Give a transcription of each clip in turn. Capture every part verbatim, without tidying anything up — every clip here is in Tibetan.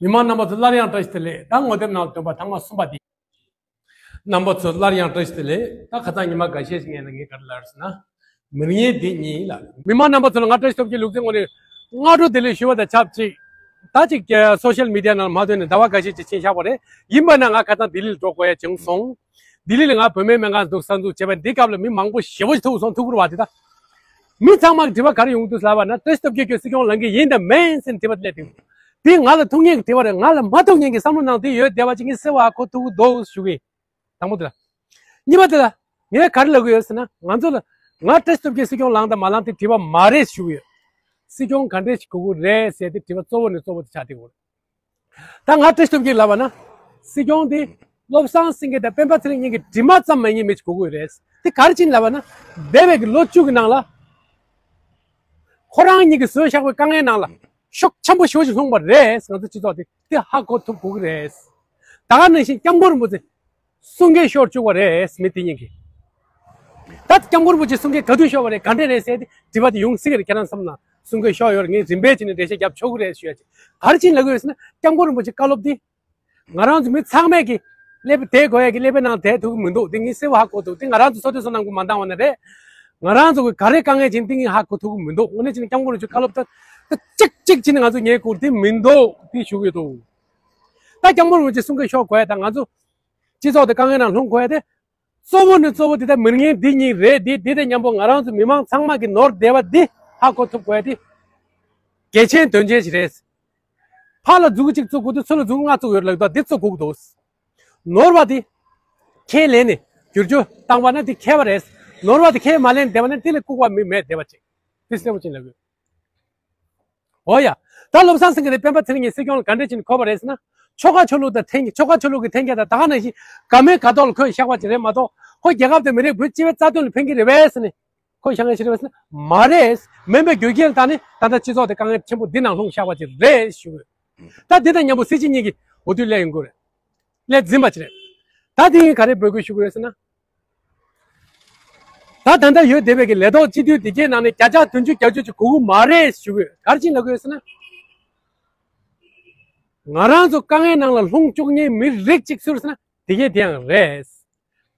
མི་མང་རྣམ་པ་ཚོ་སླར་ཡང་བཀྲ་ཤིས་བདེ་ལེགས། ད་ངོ་དེབ་ནང་འདོན་པ་ཐེངས་མ་གསུམ་པ་འདི། རྣམ་པ་ཚོ་སླར་ཡང་བཀྲ་ཤིས་བདེ་ལེགས། ད་ཁ་སང་ཉི་མ་འགའ་ཤས་ཤིག་ངས་ནས་ངས་ག་རེ་ལབ་ཟེར་ན། མི་ངན་འདི་གཉིས་ལ། མི་མང་རྣམ་པ་ཚོ་ལ་ང་བཀྲ་ཤིས་སྟོབས་རྒྱལ་ལུག་རྫིའི་ངོས་ནས་སྔ་དྲོ་བདེ་ལེགས་ཞུ་བ་དང་ཆབས་ཅིག་ད་ཅིག་སོ་ཤལ་མི་ཌི་ཡ་ནང་མ་ཐོན་ནས་ཟླ་བ་འགའ་ཤས་ཅིག་ཕྱིན་བཞག་པ་རེད། ཡིན་པ་ན་ང་ཁ་སང་ལྡི་ལི་ལ་འགྲོ་དགོས་ཡ་བྱུང་སོང་། ལྡི་ལི་ལ་ང་བུད་མེད་སྨན་ཁང་འདུག་གསར་འཛུགས་བྱས་པ་འདི་སྐབས་ལ་མི་མང་པོ་ཞེ་པོ་ཅིག་ཐུག་སོང་། ཐུག་རུ་བ་དེ་ད། མི་ཚང་མ་གི་དྲི་བ་ག་རེ་ཡོང་འདུག་ལབ་པ་ན། བཀྲ་ཤིས་སྟོབས་རྒྱལ་ཁྱོད་སྲིད་སྐྱོང་ལངས་ཀྱི་ཡིན་དང་མིན་ཟེར་ནས་དྲི་བ་སླེབས་འདུག་དེ་ང་ལ་ཐུག་མཁན་གྱི་དྲི་བ་རེད། ང་ལ་མ་ཐུག་མཁན་གྱི་བསམ་བློ་ནང་དེ་ཡོད་བསྡད་པ་ཅིག་ངས་གསལ་བོ་ཧ་གོ་ཐུབ་ཀྱི་འདུག་ཞུ་གི་ཡིན། དང་པོ་དེ་ལ། གཉིས་པ་དེ་ལ། ངས་ག་རེ་ལབ་ཀྱི་ཡོད་ཟེར་ན། ང་ཚོ་ལ། ང་བཀྲ་ཤིས་སྟོབས་རྒྱལ་སྲིད་སྐྱོང་ལངས་དང་མ་ལངས་དེ་དྲི་བ་མ་རེད་ཞུ་གི་ཡོད། སྲིད་སྐྱོང་ག་འདྲས་ཞིག་དགོས་ཀྱི་རེད་ཟེར་དེ་དྲི་བ་གཙོ་བོ་ནས་གཙོ་བོ་དེ་ཆགས་བསྡད་ཀྱི་ཡོད་རེད། ད་ང་བཀྲ་ཤིས་སྟོབས་རྒྱལ་ལབ་པ་ན། སྲིད་སྐྱོང་དེ་བློ་བཟང་སེང་གེ་དང་སྤེན་པ་ཚེ་རིང་གཉིས་ཀྱི་གྲིབ་མ་ཙམ་མ་ཡིན་མི་ཞིག་དགོས་ཀྱི་ཡོད་རེད། དེ་ག་རེ་བྱས་ནས་ལབ་པ་ན། འདས་པའི་གི་ལོ་བཅུ་གི་ནང་ལ། ཁོ་རང་གཉིས་ཀྱིས་བཟོས་བཞག་པའི་དཀའ་ངལ་ནང་ལ་ཤུགས་ཆེན་པོ་ཞེ་པོ་ཞིག་ལྷུང་བ་རེད། ང་ཚོ་སྤྱི་ཚོགས་དེ་དེ་ཧ་གོ་ཐུབ་དགོས་ཀྱི་རེད། ད་ག་ནང་བཞིན་སྐྱབས་མགོན་རིན་པོ་ཆེ་གསུང་སྐད་ཤོར་བཅུག་པ་རེད། མི་དེ་གཉིས་ཀྱིས། ད་སྐྱབས་མགོན་རིན་པོ་ཆེ་གསུང་སྐད་ག་དུས་ཤོར་བ་རེད། ག་འདྲས་རེད་ཟེར་ཏེ་དྲི་བ་དེ་ཡོང་སྲིད་ཀྱི་རེད། ཁྱེད་རང་བསམ་ན་གསུང་སྐད་ཤོར་ཡོད་རེད། ངས་རིམ་པས་བྱས་ནས་འགྲེལ་བཤད་རྒྱབ་ཆོག་གི་རེད་ཞུ་ཡ་ཅིག་ག་རེ་བྱས་ནས་ལབ་ཀྱི་ཡོད་ཟེར་ན། སྐྱབས་མགོན་རིན་པོ་ཆེ་བཀའ་སློབ་དེ། ང་རང་ཚོ་མི་ཚང་མས་ཀྱི་ཀླད་པ་དེ་དགོས་ཡ་གི་ཀླད་པའི་ནང་དེ་ཐུག་གི་མི་འདུག་དེ་ངས་གསལ་བོ་ཧ་གོ་འདུག་དེ་ང་རང་ཚོ་སོ་ཐོས་སོ་ནང་གུ་མ་འདང་བ་ནི་རེད། ང་རང་ཚོ་གི་ག་རེ་དཀའ་ངལ་ཅིག་དེ་ངས་ཧ་གོ་ཐུབ་གི་མི་འདུག་དངོས་གནས་བྱས་ན་སྐྱབས་མགོན་རིན་པོ་ཆེ་བཀའ་སློབ་ད་ད་གཅིག་གཅིག་བྱས་ནས་ང་ཚོ་ངའི་སྐོར་དེ་མི་འདུག་དེ་ཞུ་གི་འདུག་ད་སྐྱབས་མགོན་རིན་པོ་ཆེ་གསུང་སྐད་ཤོར་དགོས་ཡ་དང་ང་ཚོ་སྤྱི་ཚོགས་དེ་དཀའ་ངལ་ནང་ལྷུང་དགོས་ཡ་དེ། གཙོ་བོ་ནས་གཙོ་བོ་དེ་ད་མི་ངན་འདི་གཉིས་རེད། འདི་འདི་དང་མཉམ་པོ་ང་རང་ཚོ་མི་མང་ཚང་མ་གི་ནོར་བདེ་བ་འདི་ཧ་གོ་ཐུབ་དགོས་ཡ་དེ་གལ་ཆེན་དོན་ཆེན་ཞིག་རེད། ཕར་ལ་མཛུ་གུ་གཅིག་བཙུགས་དགོས་འདུག་ཚུར་ལ་མཛུ་གུ་ལྔ་བཙུགས་ཡོད་ལབ་འདུག་འདི་བཙུགས་དགོས་ཀྱི་འདུག་ནོར་བ་དེ་ཁས་ལེན་ནས་བསྒྱུར་བཅོས་བཏང་བ་ན་དེ་ཁྱད་པར་རེད། ནོར་བ་དེ་ཁས་མ་ལེན་བསྡད་པ་ན་དེ་ལས་ལྐུགས་པ་མི་མེད་བསྡད་པ་ཅིག་དེ་གསལ་པོ་ཅིག་ལབ་དགོས། འོ་ཡ། ད་བློ་བཟང་སེང་གེ་དང་སྤེན་པ་ཚེ་རིང་གཉིས་སྲིད་སྐྱོང་ལ་ག་འདྲས་བྱས་ནས་གོ་བ་རེད་ཟེར་ན། ཆོལ་ཁ་ཆོས་ལུགས་དང་འཐེན་ཆོལ་ཁ་ཆོས་ལུགས་ཀྱི་འཐེན་འཁྱེར་དང་ད་ག་ནང་བཞིན་དགའ་མོས་དགའ་ཐོག་ལ་འཁོད་བཞག་པ་ཅིག་རེད་མ་གཏོགས། ཁོ་རྒྱལ་ཁབ་དང་མི་རིགས་བོད་སྤྱི་པའི་རྩ་དོན་ལ་ཕན་གྱི་རེད་པས་ཟེར་ནས་འཁོད་བཞག་མཁན་ཞིག་རེད་པས་ཟེར་ན་མ་རེད། མིན་པའི་རྒྱུ་རྐྱེན་ལ་བརྟེན་ནས་ད་ལྟ་སྤྱི་ཚོགས་དེ་དཀའ་ངལ་ཆེན་པོ་འདི་ནང་ལྷུང་བཞག་པ་ཅིག་རེད་ཞུ་གི་ཡོད། ད་འདི་དང་མཉམ་པོ་སྲིད་སྤྱི་གཉིས་ཀྱི་འོས་བསྡུ་སླེབས་ཡོང་གི་རེད། སླེབས་ཟིན་པ་ཅིག་རེད། ད་དེ་ཡིན་ག་རེ་འབོད་སྐུལ་ཞུ་གི་ཡོད་ཟེར་ན། ད་ད་ལྟ་ཡོད་བསྡད་པའི་གི་ལས་ཐོག་སྤྱི་འཐུས་དེ་གའི་ནང་ནས་བརྒྱ་ཆ་བདུན་ཅུ་གྱ་བརྒྱད་ཅིག་དགོས་ཀྱི་མ་རེད་ཞུ་གི་ཡོད། ག་རེ་བྱས་ནས་ལབ་ཀྱི་ཡོད་ཟེར་ན། ང་རང་ཚོ་དཀའ་ངལ་ནང་ལ་ལྷུང་བཅུག་མཁན་མི་རིགས་གཅིག་སུ་རེད་ཟེར་ན་དེ་གའི་དེ་ཡང་རེད།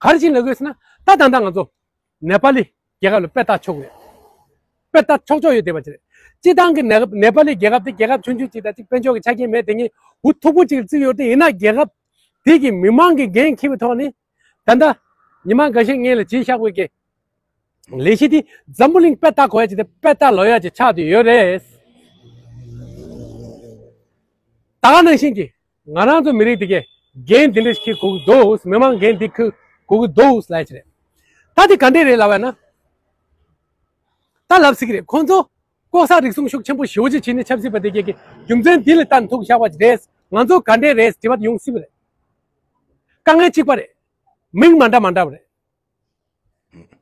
ག་རེ་བྱས་ནས་ལབ་ཀྱི་ཡོད་ཟེར་ན། ད་ད་ལྟ་ང་ཚོ་ནེ་པ་ལི་རྒྱལ་ཁབ་ལ་དཔེ་ལྟ་ཆོག་གི་རེད། དཔེ་ལྟ་ཆོག་ཆོག་ཡོད་བསྡད་པ་ཅིག་རེད། སྤྱིར་བཏང་གི་ནེ་ནེ་པ་ལི་རྒྱལ་ཁབ་དེ་རྒྱལ་ཁབ་ཆུང་ཆུང་ཅིག་དང་གཅིག་དཔལ་འབྱོར་གྱི་ཆ་རྐྱེན་མེད་དེ་ངས་འུ་ཐུག་པོ་ཅིག་བརྩིས་ཡོད་དེ། ཡིན་ན་རྒྱལ་ཁབ་དེ་གི་མི་མང་གི་འགན་འཁྱེར་བའི་ཐོག་ནས་ད་ལྟ་ཉི་མ་འགའ་ཤས་སྔོན་ལ་བྱས་བཞག་པའི་གི་ལས་གཞི་དེ་འཛམ་བུ་གླིང་དཔེ་ལྟ་དགོས་ཡ་ཅིག་དང་དཔེ་ལྟ་ལོག་ཡ་ཅིག་ཆགས་བསྡད་ཡོད་རེད། ད་ག་ནང་བཞིན་གྱི་ང་རང་ཚོ་མི་རིགས་དེ་གས་འགན་འདི་འདྲ་ཞིག་འཁྱེར་དགོས་ཀྱི་འདུག་མི་མང་འགན་འདི་འཁྱེར་དགོས་ཀྱི་འདུག་ལབ་ཡ་ཅིག་རེད། ད་དེ་ག་འདྲས་རེད་ལབ་ཡ་ན། ད་ལབ་སྲིད་ཀྱི་རེད། ཁོང་ཚོ་ལྐོག་ཟ་རུལ་སུངས་ཤུགས་ཆེན་པོ་ཞེ་པོ་ཅིག་བྱས་ནས་ཆབ་སྲིད་པ་དེ་གས་ཀྱི་རྒྱུ་མཚན་འདི་ལ་བརྟེན་ཐུག་བཞག་པ་ཅིག་རེད། ང་ཚོ་ག་འདྲས་རེད་དྲི་བ་དེ་ཡོང་སྲིད་པ་རེད། དཀའ་ངལ་གཅིག་པ་རེད། མིང་མ་འདྲ་མ་འདྲ་བ་རེད།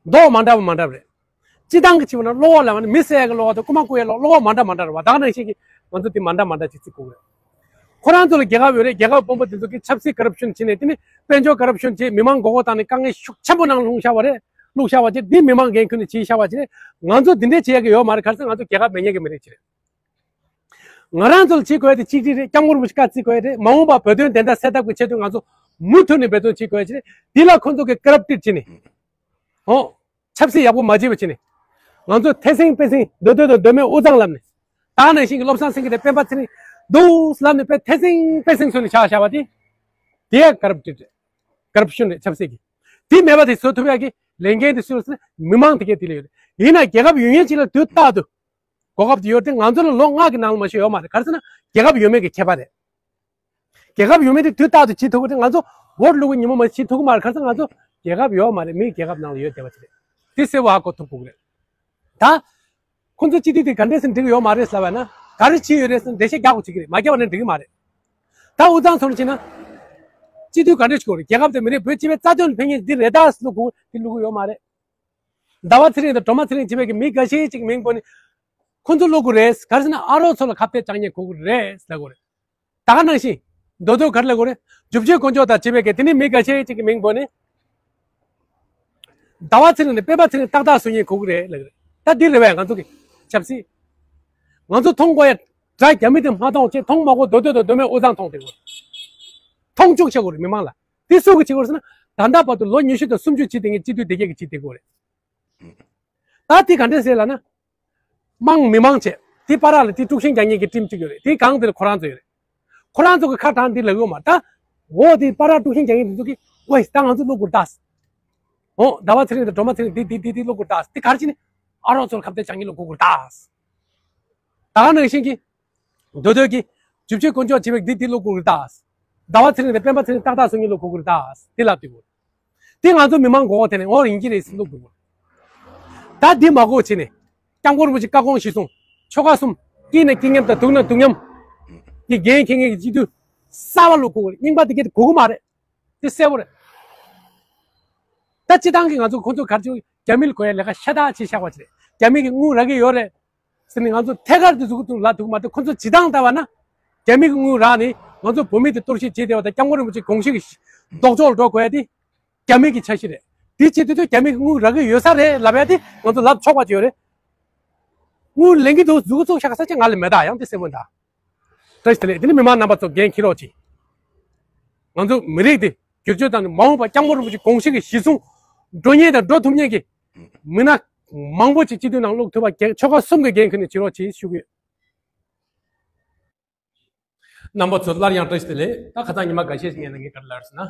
མདོག་མ་འདྲ་བ་མ་འདྲ་བ་རེད། སྤྱིར་བཏང་གི་བྱས་པ་ན་གློ་བོ་ལབ་ན་མི་བསད་ཡ་གི་གློ་བོ་དང་རྐུ་མ་རྐུ་ཡའི་གློ་བོ་མ་འདྲ་མ་འདྲ་རེད་བ། ད་ག་ནང་བཞིན་གྱི་ང་ཚོ་དེ་མ་འདྲ་མ་འདྲ་ཅིག་བརྩི་དགོས་རེད། ཁོ་རང་ཚོ་ལ་རྒྱལ་ཁབ་ཡོད་རེད། རྒྱལ་ཁབ་དཔོན་པོ་དེ་ཚོ་གིས་ཆབ་སྲིད་ཀོ་རབ་ཤོན་བྱས་ནས་དེ་ནི་དཔལ་འབྱོར་ཀོ་རབ་ཤོན་བྱས། མི་མང་མགོ་སྐོར་བཏང་ནས་དཀའ་ངལ་ཤུགས་ཆེན་པོ་ནང་བླུགས་བཞག་པ་རེད། བླུགས་བཞག་པ་བྱས་འདི་མི་མང་འགན་ཁུར་ནས་བྱས་བཞག་པ་བྱས། ང་ཚོ་འདི་འདྲས་བྱེད་ཡ་གི་ཡོད་མ་རེད། ག་རེ་ཟེར་ན་ང་ཚོ་རྒྱལ་ཁབ་མེད་མཁན་གྱི་མི་རིགས་ཅིག་རེད། ང་རང་ཚོ་ལ་བྱེད་དགོས་ཡ་དེ་གཅིག་སྒྲིལ་རེད། སྐྱབས་མགོན་རིན་པོ་ཆེ་བཀའ་བརྩི་དགོས་ཡ་རེད། མ་འོངས་པར་བོད་དོན་བདེན་མཐའ་གསལ་ཐབས་ཀྱི་ཆེད་དུ་ང་ཚོ་མུ་མཐུད་ནས་འབད་བརྩོན་བྱེད་དགོས་ཡ་ཅིག་རེད། འདི་ལ་ཁོ་ཚོ་གིས་ཀོ་རབ་ཊེཌ་བྱས་ནས། ཨོ། ཆབ་སྲིད་ཡག་པོ་མ་བྱས་པ་བྱས་ནས། ང་ཚོ་ཐེ་སེང་པེ་སེང་མདོ་སྟོད་དང་མདོ་སྨད་དབུས་གཙང་ལབ་ནས། ད་ག་ནང་བཞིན་གྱི་བློ་བཟང་སེང་གེ་དང་སྤེན་པ་ཚེ་རིང་འདུག་ལབ་ནས་པེ་ཐེ་སེང་པེ་སེང་བཟོས་ནས་ཆགས་བཞག་པ་དེ། དེ་ཡང་ཀོ་རབ་ཊེཌ་རེད། ཀོ་རབ་ཤོན་རེད། ཆབ་སྲིད་ཀྱི། དེ་མེད་པ་དེ་བཟོ་ཐུབ་ཡག་གི་ལས་འགན་དེ་སུ་ལ་ཟེར་ན་མི་མང་དེ་གས་དེ་ལ་ཡོད་རེད། ཡིན་ན་རྒྱལ་ཁབ་ཡོད་མཁན་ཅིག་ལ་དུས་རྟག་ཏུ་གོ་སྐབས་དེ་ཡོད་དེ། ང་ཚོ་ལ་ལོ་ལྔ་གི་ནང་ལ་མ་གཏོགས་ཡོད་མ་རེད། ག་རེ་ཟེར་ན་རྒྱལ་ཁབ་ཡོད་མེད་ཀྱི་ཁྱད་པར་རེད། རྒྱལ་ཁབ་ཡོད་མེད་དེ་དུས་རྟག་ཏུ་བྱེད་ཐུབ་ཀྱི་རེད། ང་ཚོ་བོ་ཊི་བླུག་གི་ཉིན་མོ་མ་བྱེད་ཐུབ་ཀྱི་མ་རེད། ག་རེ་ཟེར་ན་ང་ཚོ་རྒྱལ་ཁབ་ཡོད་མ་རེད། མིའི་རྒྱལ་ཁབ་ནང་ལ་ཡོད་བསྡད་པ་ཅིག་རེད། དེ་གསལ་བོ་ཧ་གོ་ཐུབ་དགོས་ཀྱི་རེད། ད། ཁོང་ཚོ་སྤྱི་འཐུས་དེ་ག་འདྲས་སེ་འགྲིག་གི་ཡོད་མ་རེད་ལབ་ཡ་ན། ག་རེ་བྱས་ཡོད་རེད་ཟེར་ན་འགྲེལ་བཤད་རྒྱག་དགོས་བྱེད་ཀྱི་རེད། མ་རྒྱག་པ་ན་འགྲིག་གི་མ་རེད། ད་དབུས་གཙང་ཚོ་ལ་བྱས་ན། སྤྱི་འཐུས་ག་འདྲས་ཞིག་དགོས་རེད། རྒྱལ་ཁབ་དང་མི་རིགས་བོད་སྤྱི་པའི་རྩ་དོན་ལ་ཕན་མཁན་འདི་རེད་ད་ཟེར་ལབ་དགོས་དེ་བླུག་གི་ཡོད་མ་རེད། ཟླ་བ་ཚེ་རིང་དང་སྒྲོལ་མ་ཚེ་རིང་བྱས་པའི་གི་མི་འགའ་ཤས་ཅིག་མིང་བོས་ནས། ཁོ་ཚོ་བླུག་དགོས་རེད། ག་རེ་ཟེར་ན་ཨ་རོགས་ཚོ་ལ་ཁ་གཏད་གཅོག་མཁན་དགོས་ཀྱི་རེད་ལབ་དགོས་རེད། ད་ག་ནང་བཞིན། མདོ་སྟོད་ག་རེ་ལབ་དགོས་རེད། འཇུ་ཆེན་དཀོན་མཆོག་དང་བྱས་པའི་གི་དེ་ནི་མི་འགའ་ཤས་ཅིག་གི་མིང་བོས་ནས། ཟླ་བ་ཚེ་རིང་ནས་སྤེན་པ་ཚེ་རིང་ཏག་ཏག་བཟོ་མཁན་དགོས་ཀྱི་རེད་ལབ་ཀྱི་རེད། ད་འདི་རེད་པས་ང་ཚོ་གི་ཆབ་སྲིད། ང་ཚོ་མཐོང་དགོས་ཡ། དགྲ་རྒྱ་མི་དེ་མ་མཐོང་བྱས། མཐོང་མ་དགོས། མདོ་སྟོད་དང་མདོ་སྨད་དབུས་གཙང་མཐོང་བསྡད་དགོས། མཐོང་བཅུག་བྱེད་དགོས་རེད་མི་མང་ལ། དེ་སུ་གིས་བྱེད་དགོས་རེད་ཟེར་ན། ད་ལྟ་བར་དུ་ལོ་ཉི་ཤུ་དང་སུམ་ཅུ་ཅིག་དེ་ངས་སྤྱི་འཐུས་དེ་གས་ཀྱིས་བྱེད་བསྡད་དགོས་རེད། ད་དེ་ག་འདྲས་ཟེར་ལབ་ན། དམངས་མི་མང་བྱས། དེ་བར་ལ་དེ་དཀྲུག་ཤིང་རྒྱག་མཁན་གྱི་ཊིམ་གཅིག་ཡོད་རེད། དེ་སྒང་དེར་ཁོ་རང་ཚོ་ཡོད་རེད། ཁོ་རང་ཚོ་གི་ཁ་གྲངས་འདི་ལབ་ཡོད་མ་རེད། ད་འོ་དེ་བར་དཀྲུག་ཤིང་རྒྱག་མཁན་དེ་ཚོ་གིས། ཝེ། ད་ང་ཚོ་བླུག་དགོས་རེད་ད། འོ་ཟླ་བ་ཚེ་རིང་དང་སྒྲོལ་མ་ཚེ་རིང་འདི་འདི་འདི་འདི་བླུག་དགོས་རེད་ད། དེ་ག་རེ་བྱས་ནས་ཨ་རོགས་ཚོར་ཁ་གཏད་བཅག་མཁན་བླུག་དགོས་རེད་ད། ད་ག་ནང་བཞིན་གྱི། མདོ་སྟོད་ཀྱི་བྱུས་བཅོས་བསྐོ་འཇོག་བྱེད་པའི་འདི་འདི་བླུག་དགོས་རེད་ད། ཟླ་བ་ཚེ་རིང་དང་སྤེན་པ་ཚེ་རིང་ཏག་ཏག་བཟོ་མཁན་བླུག་དགོས་རེད་ད། དེ་ལབ་དུས། དེ་ང་ཚོ་མི་མང་མགོ་སྐོར་དེ་ནས་འོ་ཡིན་གྱི་རེད་ཟེར་བླུག་དགོས། ད་འདི་མ་དགོས་བྱས་ནས། སྐྱབས་མགོན་རིན་པོ་ཆེ་བཀའ་དགོངས་གཞིར་བཟུང་། ཆོལ་ཁ་གསུམ། སྐྱིད་ན་སྐྱིད་མཉམ་དང་སྡུག་ན་སྡུག་མཉམ་གྱི་འགན་འཁྱེར་མཁན་གྱི་སྤྱི་འཐུས་གསར་པ་བླུག་དགོས། རྙིང་པ་དེ་གས་དགོས་ཀྱི་མ་རེད། དེ་གསལ་པོ་རེད། ད་སྤྱིར་བཏང་གི་ང་ཚོ་ཁོང་ཚོ་ག་རེ་བྱེད། རྒྱ་མི་ལ་དགོས་ཡ་ལས་ཀ་ཤ་སྟག་བྱས་བཞག་པ་ཅིག་རེད། རྒྱ་མི་གིས་དངུལ་རག་གི་ཡོད་རེད་ཟེར་ནས་ང་ཚོ་ཐད་ཀར་དུ་མཛུབ་གུ་ཐུག་ལབ་ཐུབ་མ་ཐུབ། ཁོང་ཚོ་སྤྱིར་བཏང་ལྟ་བ་ན། རྒྱ་མི་གིས་དངུལ་རག་ནས་ང་ཚོ་བོད་མི་དེ་གཏོར་བཤིག་བྱས་བསྡད་པ་དང་། སྐྱབས་མགོན་རིན་པོ་ཆེ་དགོངས་གཞི་གི་ལྡོག་ཕྱོགས་ལ་འགྲོ་དགོས་ཡ་དེ་རྒྱ་མི་གི་འཆར་གཞི་རེད། དེ་བྱེད་དུས་ཚོད་རྒྱ་མི་གིས་དངུལ་རག་གི་ཡོད་ས་རེད་ལབ་ཡ་དེ་ང་ཚོ་ལབ་ཆོག་པ་ཅིག་ཡོད་རེད། དངུལ་ལེན་གྱི་འདུག་མཛུབ་གུ་ཚུགས་བཞག་ས་ཅིག་ང་ལ་མེད་ད། ཡང་དེ་གསལ་པོ་འདུག་བཀྲ་ཤིས་བདེ་ལེགས། དེ་ནི་མི་མང་རྣམ་པ་ཚོ་འགན་འཁྱེར་རོགས་གྱིས། ང་ཚོ་མི་རིགས་འདི་བསྒྱུར་བཅོས་དང་མ་འོངས་པ་སྐྱབས་མགོན་རིན་པོ་ཆེ་དགོངས་གཞི་གི་གཞི་བཟུང་འགྲོ་མཁན་དང་འགྲོ་ཐུབ་མཁན་གྱི་མི་སྣ་མང་པོ་ཅིག་སྤྱི་འཐུས་ནང་བླུག་ཐུབ་པ་གལ། ཆོལ་ཁ་གསུམ་གྱི་འགན་འཁྱེར་ནས་བྱེད་རོགས་གྱིས་ཞུ་གི་ཡོད། རྣམ་པ་ཚོ་སླར་ཡང་བཀྲ་ཤིས་བདེ་ལེགས། ད་ཁ་སང་ཉི་མ་འགའ་ཤས་ཤིག་ངས་ནང་གི་ག་རེ་ལབ་ཟེར་ན།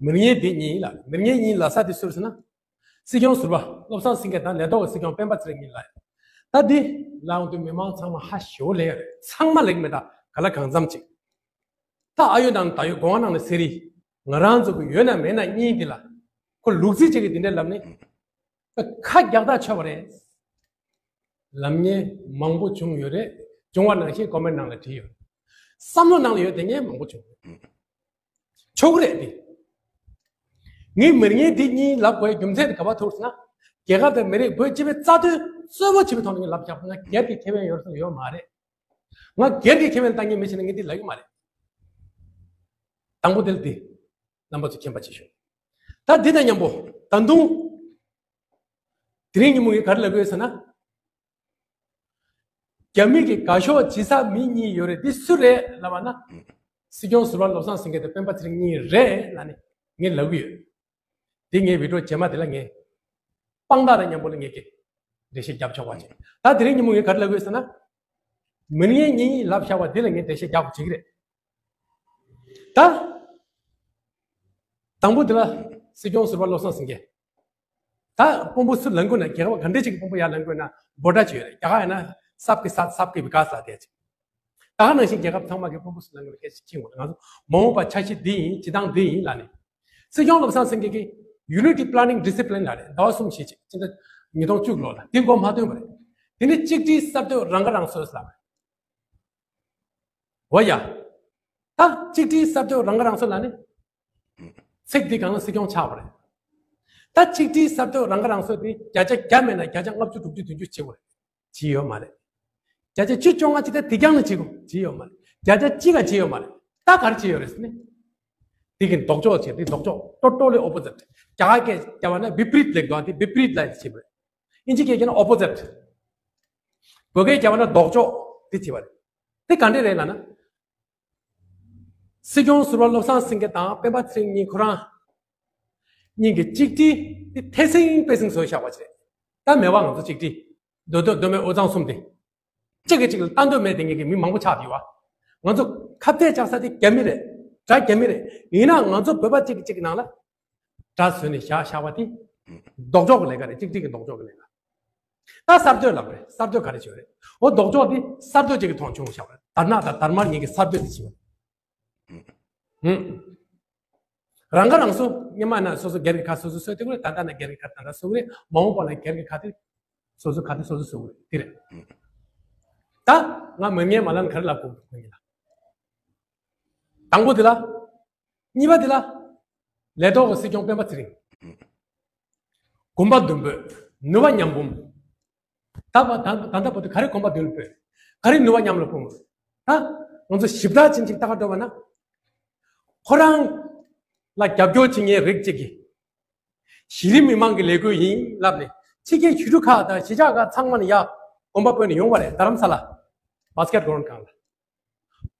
མི་ངན་འདི་གཉིས་ལ། མི་ངན་གཉིས་ལབ་ས་དེ་སུ་རེད་ཟེར་ན། སྲིད་སྐྱོང་ཟུར་པ་བློ་བཟང་སེང་གེ་དང་ལས་ཐོག་གི་སྲིད་སྐྱོང་སྤེན་པ་ཚེ་རིང་གཉིས་ལ། ད་འདི་ལབ་ཡོང་དུས་མི་མང་ཚང་མ་ཧ་ཞེ་པོ་ལས་ཡོད་རེད། ཚང་མ་ལས་ཀྱི་མེད། ད་ག་ལ་གང་འཚམ་ཅིག་ད་ཨ་ཡོད་དང་ད་ཡོད་སྒོ་ང་ནང་ནས་ཟེར་རེད། ང་རང་ཚོ་གི་ཡོད་ན་མེད་ན་གཉིས་འདི་ལ། ཁོ་ལུག་རྫི་ཅིག་གིས་འདི་འདྲ་ལབ་ནས། ཁ་རྒྱག་ཐག་ཆོད་པ་རེད། ལབ་མཁན་མང་པོ་བྱུང་ཡོད་རེད། བྱུང་བ་ནང་བཞིན་ཀོ་མེན་ནང་ལ་བྲིས་ཡོད། བསམ་བློ་ནང་ལ་ཡོད་དེ་ངས་མང་པོ་བྱུང་ཡོད། ཆོག་གི་རེད་དེ། ངས་མི་ངན་འདི་གཉིས་ལབ་དགོས་རྒྱུ་མཚན་དེ་ག་པར་ཐུག་ཟེར་ན། རྒྱལ་ཁབ་དང་མི་རིགས་བོད་སྤྱི་པའི་རྩ་དོན་གཙོ་བོ་བྱེད་པའི་ཐོག་ནས་ངས་ལབ་བཞག་ང་སྒེར་གྱི་ཁེ་ཕན་ཡོད་ས་ཡོད་མ་རེད། ང་སྒེར་གྱི་ཁེ་ཕན་ལ་ལྟ་མཁན་མི་ཞིག་ནས་ངས་འདི་ལབ་ཀྱི་མ་རེད། དང་པོ་དེ་ལ་དེ། རྣམ་པ་ཚོ་མཁྱེན་པ་བྱེད་ཤོག་ད་འདི་དང་མཉམ་པོ་ད་དུང་། དེ་རིང་ཉིན་མོ་ངས་ག་རེ་ལབ་ཀྱི་ཡོད་ཟེར་ན། རྒྱ་མི་གི་དགའ་ཤོས་བྱེད་ས་མི་གཉིས་ཡོད་རེད། འདི་སུ་རེད་ལབ་པ་ན། སྲིད་སྐྱོང་ཟུར་པ་བློ་བཟང་སེང་གེ་དང་སྤེན་པ་ཚེ་རིང་གཉིས་རེད་ལབ་ནས་ངས་ལབ་ཀྱི་ཡོད། དེ་ངའི་བི་ཌིའོ་རྗེས་མ་དེ་ལ་ངས་དཔང་རྟགས་དང་མཉམ་པོ་ལ་ངས་ཀྱི་འགྲེལ་བཤད་རྒྱབ་ཆོག་པ་བྱས། ད་དེ་རིང་ཉིན་མོ་ངས་ག་རེ་ལབ་ཀྱི་ཡོད་ཟེར་ན། མི་ངན་གཉིས་ལབ་བཞག་པ་འདི་ལ་ངས་འགྲེལ་བཤད་རྒྱག་དགོས་བྱེད་ཀྱི་རེད། ད། དང་པོ་འདི་ལ་སྲིད་སྐྱོང་ཟུར་པ་བློ་བཟང་སེང་གེ། ད་དཔོན་པོ་སུ་ལངས་དགོས་ན། རྒྱལ་ཁབ་ག་འདྲ་ཅིག་གི་དཔོན་པོ་ཡར་ལངས་དགོས་ན་འབོད་སྒྲ་ཅིག་ཡོད་རེད། རྒྱ་གར་ཡིན་ན་སབ་ཀེ་སཱཐ་སབ་ཀེ་བི་ཀཱས་ལབ་དེ་ཅིག་ད་ག་ནང་བཞིན་རྒྱལ་ཁབ་ཚང་མ་གི་དཔོན་པོ་སུ་ལངས་དགོས་ན་སྐད་ཆ་ཅིག་ཡོང་གི་རེད། ང་ཚོ་མ་འོངས་པ་འཆར་གཞི་འདི་ཡིན། བྱེད་སྟངས་འདི་ཡིན་ལབ་ནས། སྲིད་སྐྱོང་བློ་བཟང་སེང་གེ་གིས་ཡུ་ནི་ཊི་པི་ལེ་ནིང་ཌི་སི་པི་ལིན་ལབ་རེད། ཟླ་བ་གསུམ་བཞི་ཅིག་སྤྱི་ཟླ་ཉིས་སྟོང་བཅུ་ལོ་ལ་དེ་མགོ་མ་ཐོན་པ་རེད། དེ་ནས་གཅིག་སྒྲིལ་གསར་གཏོད་རང་ཁ་རང་གསོ་ལབ་རེད། འོ་ཡ། ད་གཅིག་སྒྲིལ་གསར་གཏོད་རང་ཁ་རང་གསོ་ལབ་ནས། ཚིག་འདི་གང་ལ་སྲིད་སྐྱོང་ཆགས་པ་རེད། ད་གཅིག་སྒྲིལ་གསར་གཏོད་རང་ཁ་རང་གསོ་འདི་བརྒྱ་ཆ་བརྒྱ་མེད་ན་བརྒྱ་ཆ་ལྔ་བཅུ་དྲུག་ཅུ་བདུན་ཅུ་བྱེད་དགོས་རེད། བྱེད་ཡོད་མ་རེད། བརྒྱ་ཆ་བཅུ་བཅོ་ལྔ་ཅིག་ད་དེ་རྐྱང་ལ་བྱེད་དགོས། བྱེད་ཡོད་མ་རེད། བརྒྱ་ཆ་གཅིག་ལ་བྱེད་ཡོད་མ་རེད། ད་ག་རེ་བྱེད་ཡོད་རེད་ཟེར་ནས། དེ་གི་ལྡོག་ཕྱོགས་བྱེད། དེ་ལྡོག་ཕྱོགས་ཊོ་ཊལ་ལི་ཨོ་པོ་ཛིཊ། རྒྱ་གར་སྐད་རྒྱབ་པ་ན་བི་པ་རིད་ལབ་ཀྱི་འདུག་དེ་བི་པ་རིད་ལབ་ཀྱི་བྱེད་པ་རེད། ཨིན་ཇི་སྐད་རྒྱབ་ན་ཨོ་པོ་ཛིཊ། བོད་སྐད་རྒྱབ་པ་ན་ལྡོག་ཕྱོགས་དེ་བྱེད་པ་རེད། དེ་ག་འདྲས་རེད་ལབ་ན། སྲིད་སྐྱོང་ཟུར་པ་བློ་བཟང་སེང་གེ་དང་སྤེན་པ་ཚེ་རིང་གཉིས་ཁོ་རང་གཉིས་ཀྱི་གཅིག་སྒྲིལ་དེ་ཐེ་སིང་པེ་སིང་བཟོས་བཞག་པ་ཅིག་རེད། ད་མེད་པ་ང་ཚོ་གཅིག་སྒྲིལ། མདོ་སྟོད་མདོ་སྨད་དབུས་གཙང་གསུམ་དེ། གཅིག་གིས་གཅིག་ལ་ལྟ་འདོད་མེད་དེ་ངེད་ཀྱི་མི་མང་པོ་ཆགས་ཡོད་པ། ང་ཚོ་ཁ་གཏད་བཅག་ས་དེ་རྒྱ་མི་རེད། དགྲ་རྒྱ་མི་རེད། ཡིན་ན་ང་ཚོ་བོད་པ་གཅིག་གིས་གཅིག་གི་ནང་ལ་དགྲ་བཟོས་ནས་བཞག་བཞག་པ་དེ་ལྡོག་ཕྱོགས་ཀྱི་ལས་ཀ་རེད། གཅིག་སྒྲིལ་གྱི་ལྡོག་ཕྱོགས་ཀྱི་ལས་ཀ། ད་གསར་གཏོད་ལབ་རེད། གསར་གཏོད་ག་རེ་བྱེད་རེད། འོ་ལྡོག་ཕྱོགས་དེ་གསར་གཏོད་ཅིག་གི་ཐོག་བྱུང་བཞག་པ་རེད། དར་ནག་དང་དར་དམར་གཉིས་ཀྱི་གསར་གཏོད་དེ་བྱེད་པ་རེད། ཧུམ། རང་ཁ་རང་གསོ། སྔོན་མ་ན་སོ་སོ་སྒེར་གྱི་ཁ་སོ་སོ་གསོ་དེ་ཀོ་རེད། ད་ལྟ་ན་སྒེར་གྱི་ཁ་ད་ལྟ་གསོ་གི་རེད། མ་འོངས་པ་ན་སྒེར་གྱི་ཁ་དེ་སོ་སོ་ཁ་དེ་སོ་སོ་གསོ་གི་རེད། དེ་རེད། ད་ང་མི་ངན་མ་ལན་ག་རེ་ལབ་དགོས་ཁོ་ཡིན་ལ། དང་པོ་དེ་ལ། གཉིས་པ་དེ་ལ། ལས་ཐོག་གི་སྲིད་སྐྱོང་སྤེན་པ་ཚེ་རིང་། གོམ་པ་མདུན་སྤོས། ནུས་པ་མཉམ་སྤུངས། ད་བ་ད་ད་ལྟ་བར་དུ་ག་རེ་གོམ་པ་མདུན་ལ་སྤོས། ག་རེ་ནུས་པ་མཉམ་ལ་སྤུངས། ད་ང་ཚོ་ཞིབ་ཕྲ་ཅན་ཅིག་ལྟ་ག་འགྲོ་བ་ན། ཁོ་རང་ལ་རྒྱབ་སྐྱོར་བྱེད་མཁན་རིགས་གཅིག་གིས། གཞི་རིམ་མི་མང་གི་ལས་འགུལ་ཡིན་ལབ་ནས་ཕྱི་རྒྱལ་ཆོས་ལུགས་ཁག་དང་གཞིས་ཆགས་ཁག་ཚང་མ་ནས་ཡར་གོམ་པ་སྤོས་ནས་ཡོང་བ་རེད། རྡ་རམ་ས་ལ་བྷ་སི་ཀེཊ་གྷི་རའུན་ཌི་སྒང་ལ།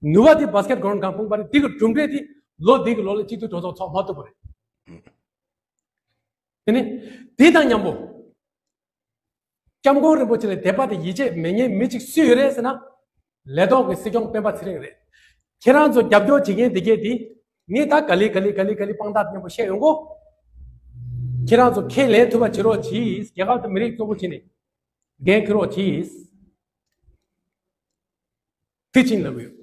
ནུས་པ་དེ་བྷ་སི་ཀེཊ་གོ་ལོན་གང་སྤུངས་པ་རེད། དེ་གི་གྲུབ་འབྲས་དེ་ལོ་འདི་གི་ལོ་ལ་གཅིག་སྡུད་གྲོས་ཚོགས་ཚོགས་མ་ཐུབ་པ་རེད། དེ་ནི་དེ་དང་མཉམ་པོ། སྐྱབས་མགོན་རིན་པོ་ཆེ་ལ་དད་པ་དང་ཡིད་ཆེས་མེད་མཁན་མི་གཅིག་སུ་ཡོད་རེད་ཟེར་ན། ལས་ཐོག་གི་སྲིད་སྐྱོང་སྤེན་པ་ཚེ་རིང་རེད། ཁྱེད་རང་ཚོ་རྒྱབ་སྐྱོར་བྱེད་མཁན་དེ་གས་དེ། ངས་ད་ག་ལེ་ག་ལེ་ག་ལེ་ག་ལེ་དཔང་རྟགས་མཉམ་པོ་བཤད་ཡོང་གོ། ཁྱེད་རང་ཚོ་ཁས་ལེན་ཐུབ་པ་བྱེད་རོགས་གྱིས། རྒྱལ་ཁབ་དང་མི་རིགས་གཙོ་བོ་བྱས་ནས་འགན་འཁུར་རོགས་གྱིས། དེ་ཕྱིན་ལབ་ཡོད།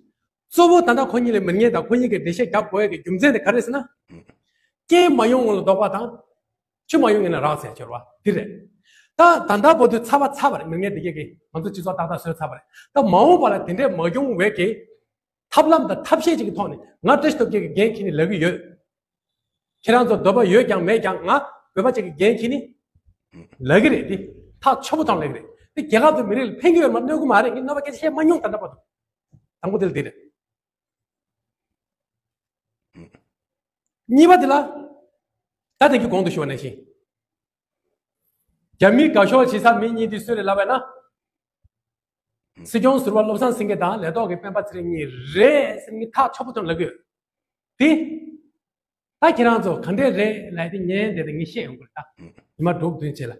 གཙོ་བོ་ད་ལྟ་ཁོ་གཉིས་ལ་མི་ཉན་དང་ཁོ་གཉིས་ཀྱི་འགྲེལ་བཤད་རྒྱབ་དགོས་ཡ་གི་རྒྱུ་མཚན་དེ་ག་རེ་ཟེར་ན། རྐྱེན་མ་ཡོང་སྔོན་ལ་ལྡོག་པ་དང་། ཆུ་མ་ཡོང་ངེ་ན་རག་ཟེར་ཡ་ཅིག་ཡོད་རེད་བ། དེ་རེད། ད་ད་ལྟ་བར་དུ་ཚར་བ་ཚར་བ་རེད། མི་ཉན་དེ་གས་ཀྱིས་ང་ཚོ་སྤྱི་ཚོགས་ཏག་ཏག་བཟོས་ཚར་བ་རེད། ད་མ་འོངས་པ་ལ་དེ་འདྲས་མ་ཡོང་བའི་གི་ཐབས་ལམ་དང་ཐབས་ཤེས་ཅིག་གི་ཐོག་ནས་ང་བཀྲ་ཤིས་སྟོབས་རྒྱལ་གྱི་འགན་འཁྱེར་ནས་ལབ་ཀྱི་ཡོད། ཁྱེད་རང་ཚོ་འདོད་པ་ཡོད་ཀྱང་མེད་ཀྱང་ང་བོད་པ་ཅིག་གི་འགན་འཁྱེར་ནས་ལབ་ཀྱི་རེད། དེ་ཐག་ཆོད་པོ་དང་ལབ་ཀྱི་རེད། དེ་རྒྱལ་ཁབ་དང་མི་རིགས་ལ་ཕན་གྱི་ཡོད་མ་གནོད་ཀྱི་མ་རེད། ངས་རྣམ་པ་སྐད་ཆ་བཤད་མ་མྱོང་། ད་ལྟ་བར་དུ། དང་པོ་དེ་ལ་དེ་རེད། གཉིས་པ་དེ་ལ། ད་དེ་གི་གོང་དུ་ཞུ་བ་ནང་བཞིན། རྒྱ་མིའི་དགའ་ཕྱོགས་བྱེད་ས་མི་གཉིས་དེ་སུ་རེད་ལབ་པ་ན། སྲིད་སྐྱོང་ཟུར་པ་བློ་བཟང་སེང་གེ་དང་ལས་ཐོག་གི་སྤེན་པ་ཚེ་རིང་གཉིས་རེད་ཟེར་ངས་ཐག་ཆོད་པོ་ཐོན་ལབ་ཀྱི་ཡོད། དེ། ད་ཁྱེད་རང་ཚོ་ག་འདྲས་རེད་ལབ་དེ་ཉན་བསྡད་དེ་ངས་བཤད་ཡོང་གི་རེད་ད། ཉི་མ་དྲུག་བདུན་རྗེས་ལ།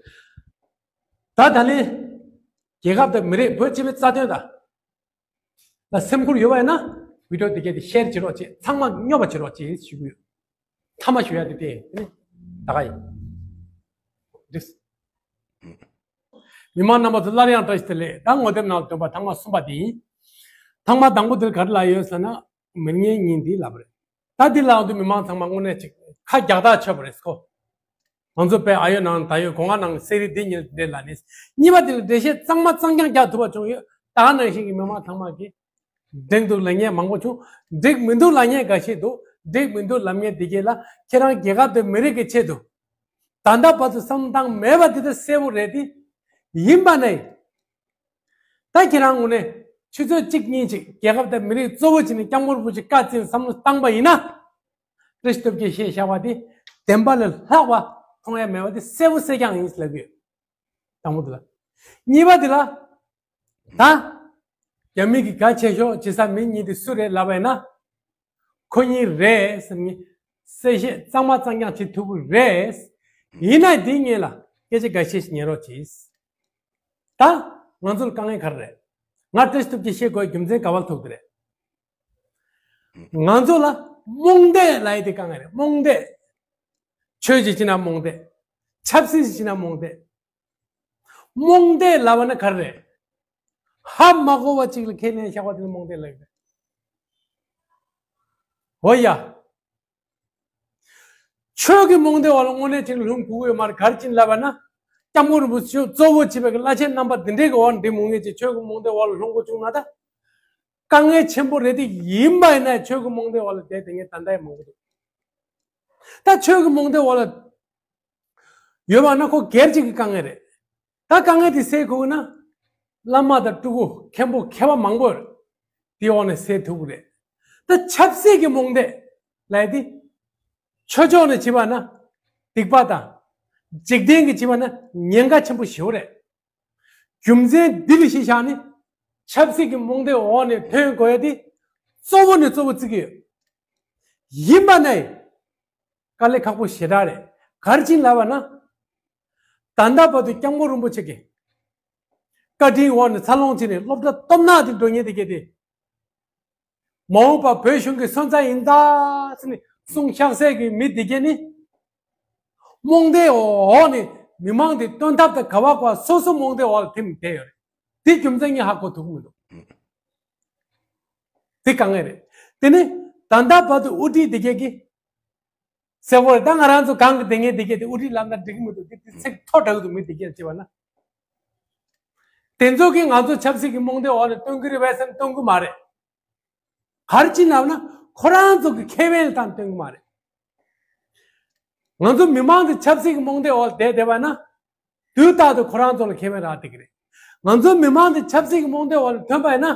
ད་ད་ལན། རྒྱལ་ཁབ་དང་མི་རིགས་བོད་སྤྱི་པའི་རྩ་དོན་དང་། ལ་སེམས་ཁུར་ཡོད་པ་ཡིན་ན། བི་ཌི་ཡོ་དེ་གས་དེ་ཤེར་བྱེད་རོགས་བྱེད། ཚང་མ་སྙོབ་པ་བྱེད་རོགས་བྱེད་ཞུ་གི་ཡོད། མཐའ་མ་ཞུ་ཡ་དེ་དེ་ནི་ད་ག་ཡིན། འགྲིགས། མི་མང་རྣམ་པ་ཚོ་སླར་ཡང་བཀྲ་ཤིས་བདེ་ལེགས། ད་ངོ་དེབ་ནང་ལ་འདོན་པ་ཐེངས་མ་གསུམ་པ་དེ་ཡིན། ཐེངས་མ་དང་པོ་དེར་ག་རེ་ལབ་ཡོད་ཟེར་ན། མི་ཉན་གཉིས་འདི་ལབ་པ་རེད། ད་འདི་ལབ་དུས་མི་མང་ཚང་མ་དངོས་གནས་ཅིག་ཁ་རྒྱག་ཐག་ཆོད་པ་རེད་ཁོ། ང་ཚོ་དཔེ་ཨ་ཡོད་ནང་ད་ཡོད་གོ་ང་ནང་གསེར་རི་འདི་ཉིད་འདྲེ་ལ་ནི། གཉིས་པ་དེ་ལ་འགྲེལ་བཤད་གཙང་མ་གཙང་རྐྱང་རྒྱག་ཐུབ་པ་བྱུང་ཡོད། ད་ནང་བཞིན་གྱི་མི་མང་ཚང་མ་གིས་འགྲིག་འདུག་ལབ་མཁན་མང་པོ་བྱུང་། འགྲིག་མི་འདུག་ལབ་མཁན་འགའ་ཤས་འདུག་འགྲིག་མི་འདུག་ལབ་མཁན་དེ་གས་ལ་ཁྱེད་རང་རྒྱལ་ཁབ་དང་མི་རིགས་ཀྱི་ཆེད་དུ་ད་ལྟ་བར་དུ་བསམ་བློ་བཏང་མེད་པ་དེ་ལྟར་གསལ་པོ་རེད་དེ། ཡིན་པ་ནས། ད་ཁྱེད་རང་ངོས་ནས་ཆུ་ཚོད་གཅིག་གཉིས་ཅིག་རྒྱལ་ཁབ་དང་མི་རིགས་གཙོ་བོ་བྱས་ནས་སྐྱབས་མགོན་རིན་པོ་ཆེ་བཀའ་བཙན་བསམ་བློ་བཏང་པ་ཡིན་ན། བཀྲ་ཤིས་སྟོབས་རྒྱལ་ཞེས་བྱ་བ་དེ་བདེན་པ་ལས་ལྷག་པ་མཐོང་ཡ་མེད་པ་དེ་གསལ་པོ་གསལ་རྐྱང་ཡིན་ལབ་ཀྱི་ཡོད། དང་པོ་དེ་ལ། གཉིས་པ་དེ་ལ། ད། རྒྱ་མི་གི་གལ་ཆེ་ཤོས་བྱེད་ས་མི་གཉིས་དེ་སུ་རེད་ལབ་པ་ཡིན་ན། ཁོ་གཉིས་རེད་ཟེར་ནས་གསལ་བཤད་གཙང་མ་གཙང་རྐྱང་བྱེད་ཐུབ་ཀྱི་རེད། ཡིན་ན་འདི་ངེད་ལ་སྐད་ཆ་འགའ་ཤས་ཤིག་ཉན་རོགས་གྱིས། ད་ང་ཚོ་ལ་དཀའ་ངལ་ག་རེ་རེད། ང་བཀྲ་ཤིས་སྟོབས་རྒྱལ་བཤད་དགོས་རྒྱུ་མཚན་ག་བ་ལ་ཐུག་དེ་རེད། ང་ཚོ་ལ་རྨོངས་དད་ལབ་ཡས་དེ་དཀའ་ངལ་རེད། རྨོངས་དད། ཆོས་ཀྱི་ཕྱི་ན་རྨོངས་དད། ཆབ་སྲིད་ཀྱི་ཕྱི་ན་རྨོངས་དད། རྨོངས་དད་ལབ་པ་ན་ག་རེ་རེད། ཧ་མ་གོ་བ་ཅིག་ལ་ཁས་ལེན་བཞག་པ་དེ་ལ་རྨོངས་དད་ལབ་ཀྱི་རེད། འོ་ཡ། ཆོས་ཀྱི་རྨོངས་དད་འོག་ལ་དངོས་གནས་ཅིག་ལ་ལྷུང་དགོས་ཀྱི་ཡོད་མ་རེད། ག་རེ་བྱས་ནས་ལབ་པ་ན། སྐྱབས་མགོན་རིན་པོ་ཆེ་གཙོ་བོ་བྱས་པའི་བླ་ཆེན་རྣམ་པ་འདི་འདྲའི་གི་འོག་འདི་མོ་ངེས་ཅིག་ཆོས་ཀྱི་རྨོངས་དད་འོག་ལ་ལྷུང་དགོས་བྱུང་ན་ད། དཀའ་ངལ་ཆེན་པོ་རེད་དེ། ཡིན་པ་ཡིན་ན་ཆོས་ཀྱི་རྨོངས་དད་འོག་ལ་བསྡད་དེ་ངས་ད་ལྟ་ཡང་མང་པོ་འདུག་ད་ཆོས་ཀྱི་རྨོངས་དད་འོག་ལ་ཡོད་པ་ན་ཁོ་སྒེར་གཅིག་གི་དཀའ་ངལ་རེད། ད་དཀའ་ངལ་དེ་སེལ་དགོས་ན། བླ་མ་དང་སྤྲུལ་སྐུ་མཁན་པོ་མཁས་པ་མང་པོ་ཡོད་རེད། དེའི་འོག་ནས་སེལ་ཐུབ་ཀྱི་རེད། ད་ཆབ་སྲིད་ཀྱི་རྨོངས་དད་ལབ་ཡས་དེ། ཆོས་ཕྱོགས་ནས་བྱས་པ་ན་སྡིག་པ་དང་། འཇིག་རྟེན་གྱིས་བྱས་པ་ན་ཉེན་ཁ་ཆེན་པོ་ཞེ་པོ་རེད། རྒྱུ་མཚན་འདི་ལ་གཞི་བཞག་ནས་ཆབ་སྲིད་ཀྱི་རྨོངས་དད་འོག་ནས་ཐོན་དགོས་ཡ་དེ་གཙོ་བོ་ནས་གཙོ་བོ་བརྩི་གི་ཡོད། ཡིན་པ་ནས་དཀའ་ལས་ཁག་པོ་ཞེ་དྲག་རེད། ག་རེ་བྱས་ནས་ལབ་པ་ན། ད་ལྟ་བར་དུ་སྐྱབས་མགོན་རིན་པོ་ཆེ་གི་བཀའ་དྲིན་འོག་ནས་འཚར་ལོངས་བྱས་ནས་སློབ་གྲྭ་སྟོབས་ནག་དེ་འགྲོ་མཁན་དེ་གས་དེ། མ་འོངས་པ་བོད་གཞུང་གི་སོན་རྩ་ཡིན་ད་ཟེར་ནས་གསུང་ཤག་སའི་གི་མི་དེ་གས་ནི། རྨོངས་དད་འོག་ནས་མི་མང་དེ་སྟོན་ཐབས་དང་ག་བ་ག་བ་སོ་སོ་རྨོངས་དད་འོག་ལ་ཐིམ་བསྡད་ཡོད་རེད། དེ་རྒྱུ་མཚན་ངས་ཧ་གོ་ཐུབ་ཀྱི་མི་འདུག་དེ་དཀའ་ངལ་རེད། དེ་ནི་ད་ལྟ་བར་དུ་དབུ་ཁྲིད་དེ་གས་ཀྱིས་ཟེར་བ་རེད། ད་ང་རང་ཚོ་གང་གི་དེ་ངས་དེ་གས་དེ་དབུ་ཁྲིད་ལབ་ན་འགྲིག་གི་མི་འདུག་དེ་དེ་ཚིག་མཐོ་དྲགས་འདུག་མི་དེ་གས་བྱས་པ་ན། དེ་ཚོ་གིས་ང་ཚོ་ཆབ་སྲིད་ཀྱི་རྨོངས་དད་འོག་ལ་སྟོན་གི་རེད་པས་ཟེར་ན་སྟོན་གི་མ་རེད། ག་རེ་བྱས་ནས་ལབ་ན་ཁོ་རང་ཚོ་གི་ཁེ་ཕན་ལ་བཏང་སྟོན་གི་མ་རེད། ང་ཚོ་མི་མང་དེ་ཆབ་སྲིད་ཀྱི་རྨོངས་དད་འོག་ལ་བསྡད་བསྡད་པ་ན། དུས་རྟག་ཏུ་ཁོ་རང་ཚོ་ལ་ཁེ་ཕན་རག་བསྡད་ཀྱི་རེད། ང་ཚོ་མི་མང་དེ་ཆབ་སྲིད་ཀྱི་རྨོངས་དད་འོག་ལ་ཐོན་པ་ཡིན་ན།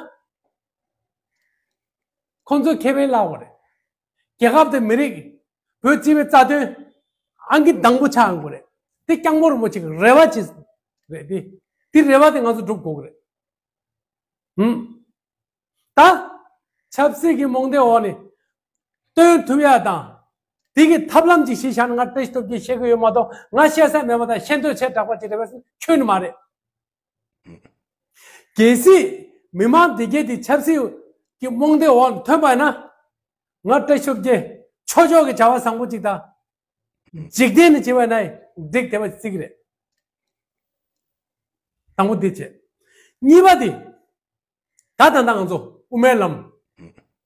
ཁོང་ཚོ་ཁེ་ཕན་བརླག་པ་རེད། རྒྱལ་ཁབ་དང་མི་རིགས། བོད་སྤྱི་པའི་རྩ་དོན་ཨང་ཀི་དང་པོ་ཆགས་ཡོང་གི་རེད། དེ་སྐྱབས་མགོན་རིན་པོ་ཆེ་གི་རེ་བ་ཅིག་རེད་དེ། དེ་རེ་བ་དེ་ང་ཚོ་སྒྲུབ་དགོས་ཀྱི་རེད། ཧུམ། ད། ཆབ་སྲིད་ཀྱི་རྨོངས་དད་འོག་ནས་སྟོན་ཐུབ་ཡ་དང་། དེ་གི་ཐབས་ལམ་ཅིག་ཤེས་བཞག་ན། ང་བཀྲ་ཤིས་སྟོབས་རྒྱས་བཤད་གི་ཡོད་མ་གཏོགས། ང་བཤད་ས་མེད་པ་དང་། བཤད་འདོད་བྱས་དྲག་པ་ཅིག་རེད་པས་ཁྱོན་ནས་མ་རེད། གལ་སྲིད་མི་མང་དེ་གས་དེ་ཆབ་སྲིད་ཀྱི་རྨོངས་དད་འོག་ཐོན་པ་ཡིན་ན། ང་བཀྲ་ཤིས་སྟོབས་རྒྱས་ཆོས་ཕྱོགས་ཀྱི་བྱ་བ་བཟང་པོ་ཅིག་དང་། འཇིག་རྟེན་ནས་བྱས་པ་ན་འགྲིག་བསྡད་པ་ཅིག་རེད། དང་པོ་དེ་བྱས། གཉིས་པ་དེ། ད་ད་ལྟ་ང་ཚོ་དབུ་མའི་ལམ།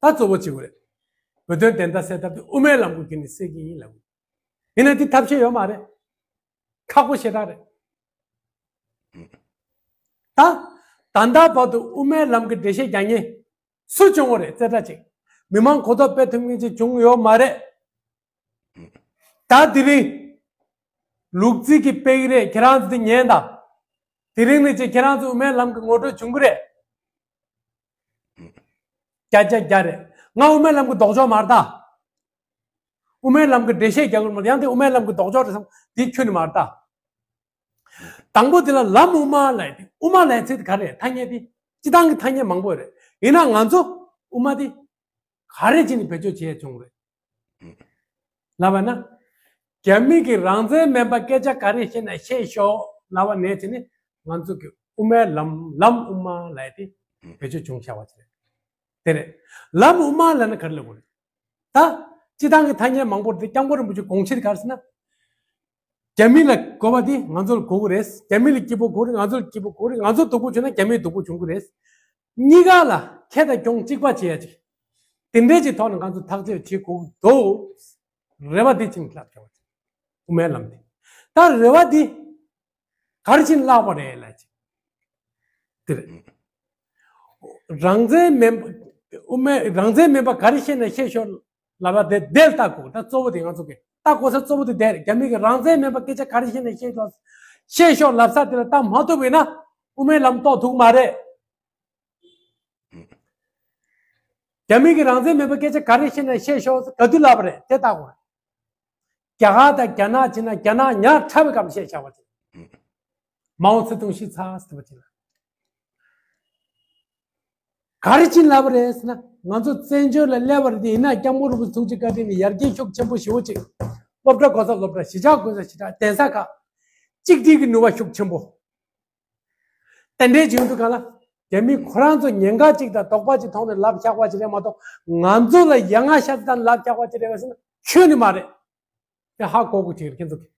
ད་གཙོ་བོ་བྱེད་དགོས་རེད། བོད་དོན་བདེན་མཐའ་གསལ་ཐབས་དེ་དབུ་མའི་ལམ་གྱི་བརྒྱུད་ནས་གསལ་གྱི་ཡིན་ལབ། ཡིན་ན་དེ་ཐབས་ཤེས་ཡོད་མ་རེད། ཁག་པོ་ཞེ་དྲག་རེད། ད་ད་ལྟ་བར་དུ་དབུ་མའི་ལམ་གྱི་འགྲེལ་བཤད་རྒྱག་མཁན་སུ་བྱུང་བ་རེད། རྩེ་གྲ་ཅིག་མི་མང་གོ་རྟོགས་སྤེལ་ཐུབ་མཁན་ཅིག་བྱུང་ཡོད་མ་རེད། ད་དེ་རིང་ལུག་རྫི་གི་དཔེ་རེད། ཁྱེད་རང་ཚོ་དེ་ཉན་དང་། དེ་རིང་ནས་ཅིག་ཁྱེད་རང་ཚོ་དབུ་མའི་ལམ་གྱི་ངོ་སྤྲོད་བྱུང་གི་རེད། བརྒྱ་ཆ་བརྒྱ་རེད། ང་དབུ་མའི་ལམ་གྱི་ལྡོག་ཕྱོགས་མ་རེད་ད། དབུ་མའི་ལམ་གྱི་འགྲེལ་བཤད་རྒྱག་གི་མ་རེད། ཡང་དེ་དབུ་མའི་ལམ་གྱི་ལྡོག་ཕྱོགས་རེད་བསམ་དེ་ཁྱོན་ནས་མ་རེད་ད། དང་པོ་དེ་ལ་ལམ་དབུ་མ་ལབ་ཡ་དེ། དབུ་མ་ལབ་ཡ་ཚིག་དེ་ག་རེ་རེད། ཐ་སྙད་དེ། སྤྱི་བཏང་གི་ཐ་སྙད་མང་པོ་རེད། ཡིན་ན་ང་ཚོ་དབུ་མ་དེ་ག་རེ་བྱས་ནས་བེད་སྤྱོད་བྱས་བྱུང་རེད་ལབ་པ་ན། རྒྱ་མི་གི་རང་བཙན་མིན་པ་སྐད་ཆ་ག་རེ་བཤད་ན་བཤད་ཤོག་ལབ་པ་ནས་བྱས་ནས་ང་ཚོ་གི་དབུ་མའི་ལམ། ལམ་དབུ་མ་ལབ་ཡ་དེ་བེད་སྤྱོད་བྱུང་བཞག་པ་ཅིག་རེད། དེ་རེད། ལམ་དབུ་མ་ལབ་ན་ག་རེ་ལབ་དགོས་རེད། ད་སྤྱི་བཏང་གི་ཐ་སྙད་མང་པོ་རེད། སྐྱབས་མགོན་རིན་པོ་ཆེའི་དགོངས་གཞི་དེ་ག་རེ་ཟེར་ན། རྒྱ་མི་ལ་དགོས་པ་དེ་ང་ཚོ་ལ་དགོས་ཀྱི་རེད། རྒྱ་མི་ལ་སྐྱིད་པོ་དགོས་རེད། ང་ཚོ་ལ་སྐྱིད་པོ་དགོས་རེད། ང་ཚོ་སྡུག་པོ་བྱུང་ན་རྒྱ་མི་སྡུག་པོ་བྱུང་གི་རེད། གཉིས་ཀ་ལ་ཁེ་དང་གྱོང་གཅིག་པ་བྱེད་ཡ་ཅིག་དེ་འདྲའི་ཅིག་ཐོག་ནས་ང་ཚོ་ཐག་གཅོད་བྱེད་དགོས་འདུག་རེ་བ་དེ་བྱིན་བརླག་བྱ་བ་ཅིག་དབུ་མའི་ལམ་དེ། ད་རེ་བ་དེ་ག་རེ་བྱིན་བརླག་པ་རེད་ལབ་ཅིག་དེ་རེད། རང་བཙན་མིན་པ། དབུ་མའི་རང་བཙན་མིན་པ་ག་རེ་བཤད་ན་བཤད་ཤོག་ལབ་པ་དེ་དེ་ལ་ལྟ་དགོས། ད་གཙོ་བོ་དེ་ང་ཚོ་གི་ལྟ་དགོས་ས་གཙོ་བོ་དེ་དེ་རེད། རྒྱ་མི་གི་རང་བཙན་མིན་པ་སྐད་ཆ་ག་རེ་བཤད་ན་བཤད་ཤོག་བཤད་ཤོག་ལབ་ས་དེ་ལ་ལྟ་མ་ཐུབ་པ་ཡིན་ན་དབུ་མའི་ལམ་རྟོགས་ཐུབ་ཀྱི་མ་རེད། རྒྱ་མི་གི་རང་བཙན་མེད་པའི་སྐད་ཆ་ག་རེ་བཤད་ན་བཤད་ཤོག་ག་དུས་ལབ་པ་རེད། དེ་ལྟ་དགོས་རེད། རྒྱ་གར་དང་རྒྱ་ནག་བྱས་ན་རྒྱ་ནག་ཉག་ཕྲ་བའི་སྐབས་བཤད་བཞག་པ་དེ། མའོ་ཙེ་ཏུང་ཤི་ཚ་ཟེར་བ་དེ་ལ། ག་རེ་བྱས་ལབ་པ་རེད་ཟེར་ན། ང་ཚོ་བཙན་བྱོལ་ལ་སླེབས་པ་རེད་དེ། ཡིན་ན་སྐྱབས་མགོན་རིན་པོ་ཆེ་ཐུགས་རྗེ་བཀའ་དྲིན་ནས་ཡར་རྒྱས་ཤུགས་ཆེན་པོ་ཞེ་པོ་ཅིག་སློབ་གྲྭ་དགོས་ས་སློབ་གྲྭ། གཞིས་ཆགས་དགོས་ས་གཞིས་ཆགས། གདན་ས་ཁག་གཅིག་སྒྲིལ་གྱི་ནུས་པ་ཤུགས་ཆེན་པོ། དེ་འདྲའི་བྱུང་དུས་གང་ལ། རྒྱ་མི་ཁོ་རང་ཚོ་ཉེན་ཁ་གཅིག་དང་དོགས་པ་གཅིག་མཐོང་ནས་ལབ་བཞག་པ་ཅིག་རེད་མ་གཏོགས། ང་ཚོ་ལ་ཡ་ང་ཤ་ཚ་ལབ་བཞག་པ་ཅིག་རེད་པས་ཟེར་ན་ཁྱོན་ནས་མ་རེད། དེ་ཧ་གོ་དགོས་ཅིག་རེད་ཁྱེད་ཚོ་གིས།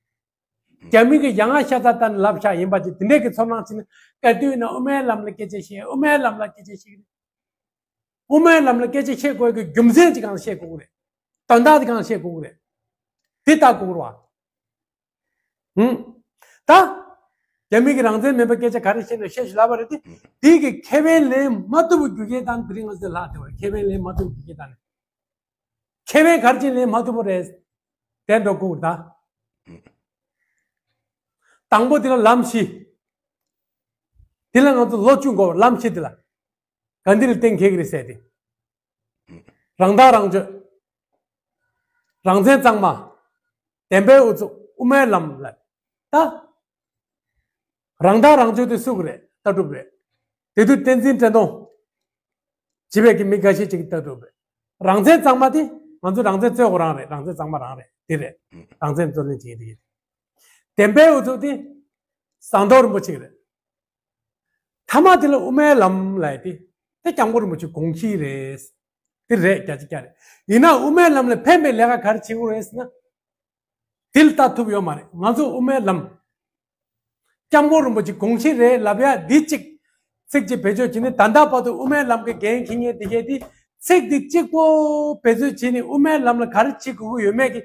རྒྱ་མི་གི་ཡ་ང་ཤ་ཚ་ལབ་བཞག་ཡིན་པ་ཅིག་དེ་འདྲའི་གི་ཚོར་སྣང་བྱས་ནས་ག་དུས་ན་དབུ་མའི་ལམ་ལ་སྐད་ཆ་བཤད། དབུ་མའི་ལམ་ལ་སྐད་ཆ་བཤད། དབུ་མའི་ལམ་ལ་སྐད་ཆ་བཤད་དགོས་ཀྱི་རྒྱུ་མཚན་ཅིག་གང་བཤད་དགོས་ཀྱི་རེད། དོན་དག་དེ་གང་བཤད་དགོས་ཀྱི་རེད། དེ་ལྟ་དགོས་ཀྱི་རེད་བ། ཧུམ། ད། རྒྱ་མི་གི་རང་བཙན་མེད་པའི་སྐད་ཆ་ག་རེ་བཤད་ན་བཤད་ཤིག་ལབ་པ་རེད་དེ། དེ་གི་ཁེ་ཕན་ལེན་མ་ཐུབ་པའི་རྒྱུ་རྐྱེན་དང་དེ་རིང་ང་ཚོ་ལྷག་བསྡད་པ་རེད། ཁེ་ཕན་ལེན་མ་ཐུབ་པའི་རྒྱུ་རྐྱེན་དང་ནི། ཁེ་ཕན་ག་རེ་བྱས་ལེན་མ་ཐུབ་པ་རེད། དེ་འགྲོ་དགོས་ད། དང་པོ་དེ་ལ་ལམ་བཞི། དེ་ལ་ང་ཚོ་ལོ་བཅུ་འགོར་བ་ལམ་བཞི་དེ་ལ། ག་འདི་ལ་གཏན་འཁེལ་གི་རེད་ཟེར་ཏེ། རང་ཐག་རང་གཅོད། རང་བཙན་གཙང་མ། བདེན་པའི་ཨུ་ཚུགས། དབུ་མའི་ལམ་ལ། ད། རང་ཐག་རང་གཅོད་དེ་སུ་གི་རེད། ལྟ་གྲུབ་རེད། དེ་དུས་བསྟན་འཛིན་བཀྲས་མཐོང་། བྱིས་པའི་གི་མི་འགའ་ཤས་ཅིག་གི་ལྟ་གྲུབ་རེད། རང་བཙན་གཙང་མ་དེ་ང་ཚོ་རང་བཙན་རྩོད་དགོས་རང་རེད། རང་བཙན་གཙང་མ་རང་རེད། དེ་རེད། རང་བཙན་རྩོད་ལེན་བྱེད་ཡིན་དེ་ཡིན། བདེན་པའི་ཨུ་ཚུགས་དེ་ཟངས་མདོག་རིན་པོ་ཆེ་གི་རེད། ཐ་མ་དེ་ལ་དབུ་མའི་ལམ་ལབ་ཡ་དེ། དེ་སྐྱབས་མགོན་རིན་པོ་ཆེ་དགོངས་གཞི་རེད། དེ་རེད། བརྒྱ་ཆ་བརྒྱ་རེད། ཡིན་ན་དབུ་མའི་ལམ་ལ་ཕན་པའི་ལས་ཀ་ག་རེ་བྱེད་དགོས་རེད་ཟེར་ན། དེ་ལ་ལྟ་ཐུབ་ཡོད་མ་རེད། ང་ཚོ་དབུ་མའི་ལམ། སྐྱབས་མགོན་རིན་པོ་ཆེ་དགོངས་གཞི་རེད་ལབ་ཡ་འདི་གཅིག་ཚིག་གཅིག་བེད་སྤྱོད་བྱས་ནས། ད་ལྟ་བར་དུ་དབུ་མའི་ལམ་གྱི་འགན་འཁྱེར་མཁན་དེ་གས་དེ་ཚིག་འདི་གཅིག་པོ་བེད་སྤྱོད་བྱས་ནས་དབུ་མའི་ལམ་ལ་ག་རེ་བྱེད་དགོས་ཀྱི་ཡོད་མེད་ཀྱི་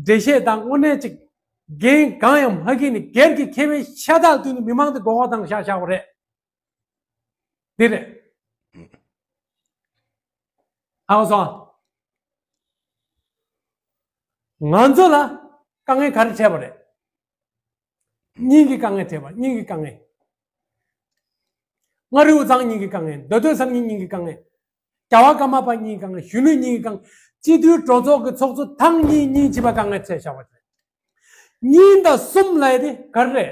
འགྲེལ་བཤད་དང་། དངོས་གནས་ཅིག་འགན་གང་ཡང་མ་འཁྱེར་ནས། སྒེར་གྱི་ཁེ་ཕན་ཤ་སྟག་བསྟུན་ནས་མི་མང་དེ་མགོ་སྐོར་བཏང་བཞག་བཞག་པ་རེད། འདི་རེད། ཧ་གོ་སོང་ཨ། ང་ཚོ་ལ་དཀའ་ངལ་ག་རེ་འཕྲད་པ་རེད། གཉིས་ཀྱི་དཀའ་ངལ་འཕྲད་པ། གཉིས་ཀྱི་དཀའ་ངལ། མངའ་རིས་དབུས་གཙང་གཉིས་ཀྱི་དཀའ་ངལ། མདོ་སྟོད་སར་གཉིས་གཉིས་ཀྱི་དཀའ་ངལ། རྒྱལ་བ་ཀརྨ་པ་གཉིས་ཀྱི་དཀའ་ངལ། གཞོན་ནུ་གཉིས་ཀྱི་དཀའ་ངལ། སྤྱི་འཐུས་གྲོས་ཚོགས་ཀྱི་ཚོགས་གཙོ་ཐེངས་གཉིས་གཉིས་བྱས་པ་དཀའ་ངལ་འཕྲད་བཞག་པ་རེད། གཉིས་དང་གསུམ་ལབ་ཡ་དེ་ག་རེ་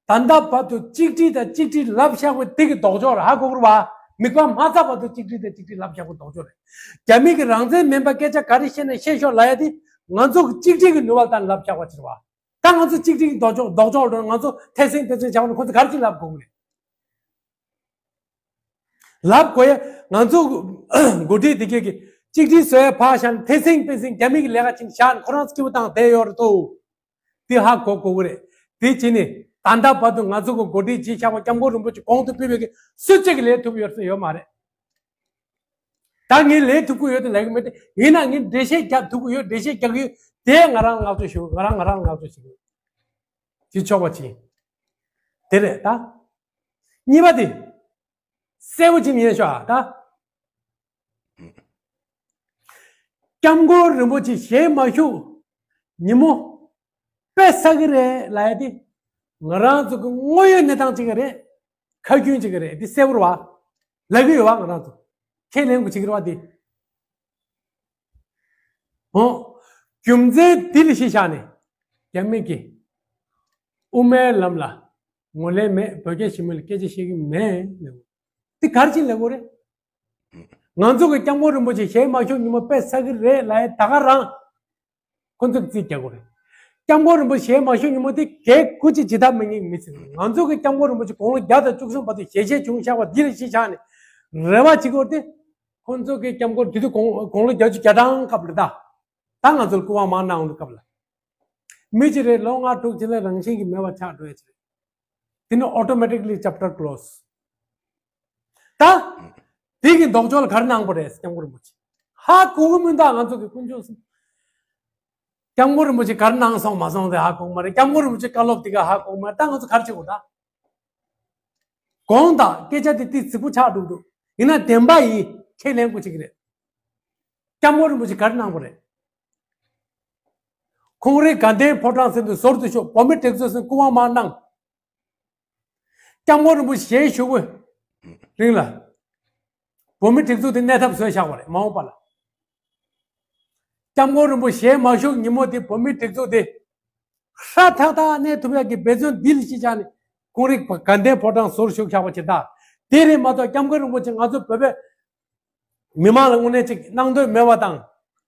རེད། ད་ལྟ་བར་དུ་གཅིག་སྒྲིལ་དང་གཅིག་སྒྲིལ་ལབ་བཞག་པའི་དེ་གི་ལྡོག་ཕྱོགས་རེད། ཧ་གོ་གི་རེད་བ། མིག་པ་མ་ཚ་བར་དུ་གཅིག་སྒྲིལ་དང་གཅིག་སྒྲིལ་ལབ་བཞག་པ་ལྡོག་ཕྱོགས་རེད། རྒྱ་མི་གི་རང་བཙན་མིན་པ་སྐད་ཆ་ག་རེ་བཤད་ན་བཤད་ཤོག་ལབ་ཡ་དེ་ང་ཚོ་གི་གཅིག་སྒྲིལ་གི་ནུས་པ་དང་ལབ་བཞག་པ་ཕྱིར་བ། ད་ང་ཚོ་གཅིག་སྒྲིལ་གི་ལྡོག་ཕྱོགས་ལྡོག་ཕྱོགས་ལ་ང་ཚོ་ཐེ་སེང་ཐེ་སེང་བྱ་བ་ནི་ཁོ་ཚོ་ག་རེ་ཅིག་ལབ་དགོས་གི་རེད། ལབ་དགོས་ཡ། ང་ཚོ་འགོ་ཁྲིད་དེ་གས་ཀྱི་གཅིག་སྒྲིལ་བཟོ་ཡ་ཕར་བཞག་ནས་ཐེ་སེང་ཐེ་སེང་རྒྱ་མི་གི་ལས་ཀ་ཅིག་བཞག་ནས་ཁོ་རང་ཚོ་སྐྱིད་པོ་བཏང་བསྡད་ཡོད་རེད་དོ། དེ་ཧ་གོ་དགོས་ཀྱི་རེད། དེ་བྱས་ནས་ད་ལྟ་བར་དུ་ང་ཚོ་གི་འགོ་ཁྲིད་ཅིག་བཞག་པ་སྐྱབས་མགོན་རིན་པོ་ཆེ་གོང་དུ་ཕུད་པའི་གི་སུ་གཅིག་གིས་ལས་ཐུབ་ཡོད་ཟེར་ཡོད་མ་རེད། ད་ངས་ལས་ཐུབ་ཀྱི་ཡོད་དེ་ལས་ཀྱི་མེད་དེ་ཡིན་ན་ངས་འགྲེལ་བཤད་རྒྱག་ཐུབ་ཀྱི་ཡོད། འགྲེལ་བཤད་རྒྱག་གི་ཡོད། དེ་ང་རང་ལ་བསྔགས་བརྗོད་ཞུ། ང་རང་ང་རང་ལ་བསྔགས་བརྗོད་ཞུ། ཅི་ཆོག་པ་ཅི། དེ་རེད་ད། གཉིས་པ་དེ། གསལ་པོ་ཅིག་ཉན་ཤོག་ཨ་ད། སྐྱབས་མགོན་རིན་པོ་ཆེ་ཞལ་མ་བཞུགས་ཉིན་མོ་དཔེ་ཟ་གི་རེད་ལབ་ཡ་དེ་ང་རང་ཚོ་གི་དངོས་ཡོད་གནས་སྟངས་ཅིག་རེད། ཁ་རྒྱུན་ཅིག་རེད། དེ་གསལ་པོ་རེད་བ། ལབ་གི་ཡོད་བ་ང་རང་ཚོ། ཁས་ལེན་དགོས་ཅིག་རེད་བ་དེ། ཧོ། རྒྱུ་མཚན་འདི་ལ་གཞི་བཞག་ནས་རྒྱ་མི་གིས་དབུ་མའི་ལམ་ལ་ངོས་ལེན་མེད། བོད་རྒྱ་ཞི་མོལ་ལ་སྐད་ཆ་བཤད་ཀྱི་མེད་ལབ། དེ་ག་རེ་བྱས་ལབ་དགོས་རེད། ང་ཚོ་གི་སྐྱབས་མགོན་རིན་པོ་ཆེ་ཞལ་མ་བཞུགས་ཉིན་མོ་དཔེ་ཟ་གི་རེད་ལབ་ཡ་ད་ག་རང་ཁོ་ཚོར་རྩིས་རྒྱག་དགོས་རེད། སྐྱབས་མགོན་རིན་པོ་ཆེ་ཞལ་མ་བཞུགས་ཉིན་མོ་དེ་གལ་དགུ་ཅིག་ཇི་ལྟར་མི་ཉན་མི་ཚེ་ང་ཚོ་གི་སྐྱབས་མགོན་རིན་པོ་ཆེ་དགུང་ལོ་བརྒྱ་དང་བཅུ་གསུམ་བར་དུ་ཞལ་བཞེས་བྱུང་བཞག་པ་འདི་ལ་གཞི་བཞག་ནས་རེ་བ་བྱེད་དགོས་ཏེ། ཁོ་ཚོ་གི་སྐྱབས་མགོན་དེ་དུས་དགུང་དགུང་ལོ་བརྒྱད་ཅུ་གྱ་གྲངས་སྐབས་རེད་ད། ད་ང་ཚོར་སྐུ་དབང་མར་གནང་ཡོང་དུས་སྐབས་ལ། མི་གཅིག་རེད་ལོ་ལྔ་དྲུག་ཅིག་ལ་རང་བཞིན་གྱིས་མེད་པ་ཆགས་འགྲོ་ཡ་ཅིག་རེད། དེ་ནི་automatically chapter close། ད། དེ་གི་ལྡོག་ཕྱོགས་ལ་ག་རེ་གནང་པ་རེད་སྐྱབས་མགོན་རིན་པོ་ཆེ། ཧ་གོ་གི་མི་འདུག་ང་ཚོ་གི་དཀོན་མཆོག་གསུམ། སྐྱབས་མགོན་རིན་པོ་ཆེ་ག་རེ་གནང་སོང་མ་སོང་དེ་ཧ་གོ་གི་མ་རེད། སྐྱབས་མགོན་རིན་པོ་ཆེ་བཀའ་སློབ་དེ་ག་ཧ་གོ་གི་མ་རེད། ད་ང་ཚོ་ག་རེ་བྱེད་དགོས་ད། དགོངས་དག་སྐད་ཆ་དེ་ཏིག་རྫིག་པོ་ཆགས་འགྲོ་གི་འདུག་ཡིན་ན་བདེན་པ་ཡིན། ཁས་ལེན་དགོས་ཅིག་རེད། སྐྱབས་མགོན་རིན་པོ་ཆེ་ག་རེ་གནང་པ་རེད། ཁོང་རའི་དགའ་ལྡན་ཕོ་བྲང་ཟེར་དུས་ཟུར་དུ་ཤོག་བོད་མི་སྒྲིག་འཛུགས་ཟེར་སྐུ་དབང་མར་གནང་། སྐྱབས་མགོན་རིན་པོ་ཆེ་ཞལ་བཞུགས་པའི་རིང་ལ། བོད་མི་སྒྲིག་འཛུགས་དེ་གནས་ཐབས་བཟོས་བཞག་པ་རེད་མ་འོངས་པ་ལ། སྐྱབས་མགོན་རིན་པོ་ཆེ་ཞལ་མ་བཞུགས་ཉིན་མོ་དེ་བོད་མི་སྒྲིག་འཛུགས་དེ། ཧྲ་ཐག་ཐག་གནས་ཐུབ་ཡག་གི་འབད་བརྩོན་འདི་ལ་གཞི་བཞག་ནས་ཁོང་རའི་དགའ་ལྡན་ཕོ་བྲང་ཟུར་བཞུགས་བཞག་པ་ཇི་ལྟར། དེ་རེད་མ་གཏོགས་སྐྱབས་མགོན་རིན་པོ་ཆེ་ང་ཚོ་བོད་པའི་མི་མང་ལ་དངོས་གནས་ཅིག་གནང་འདོད་མེད་པ་དང་།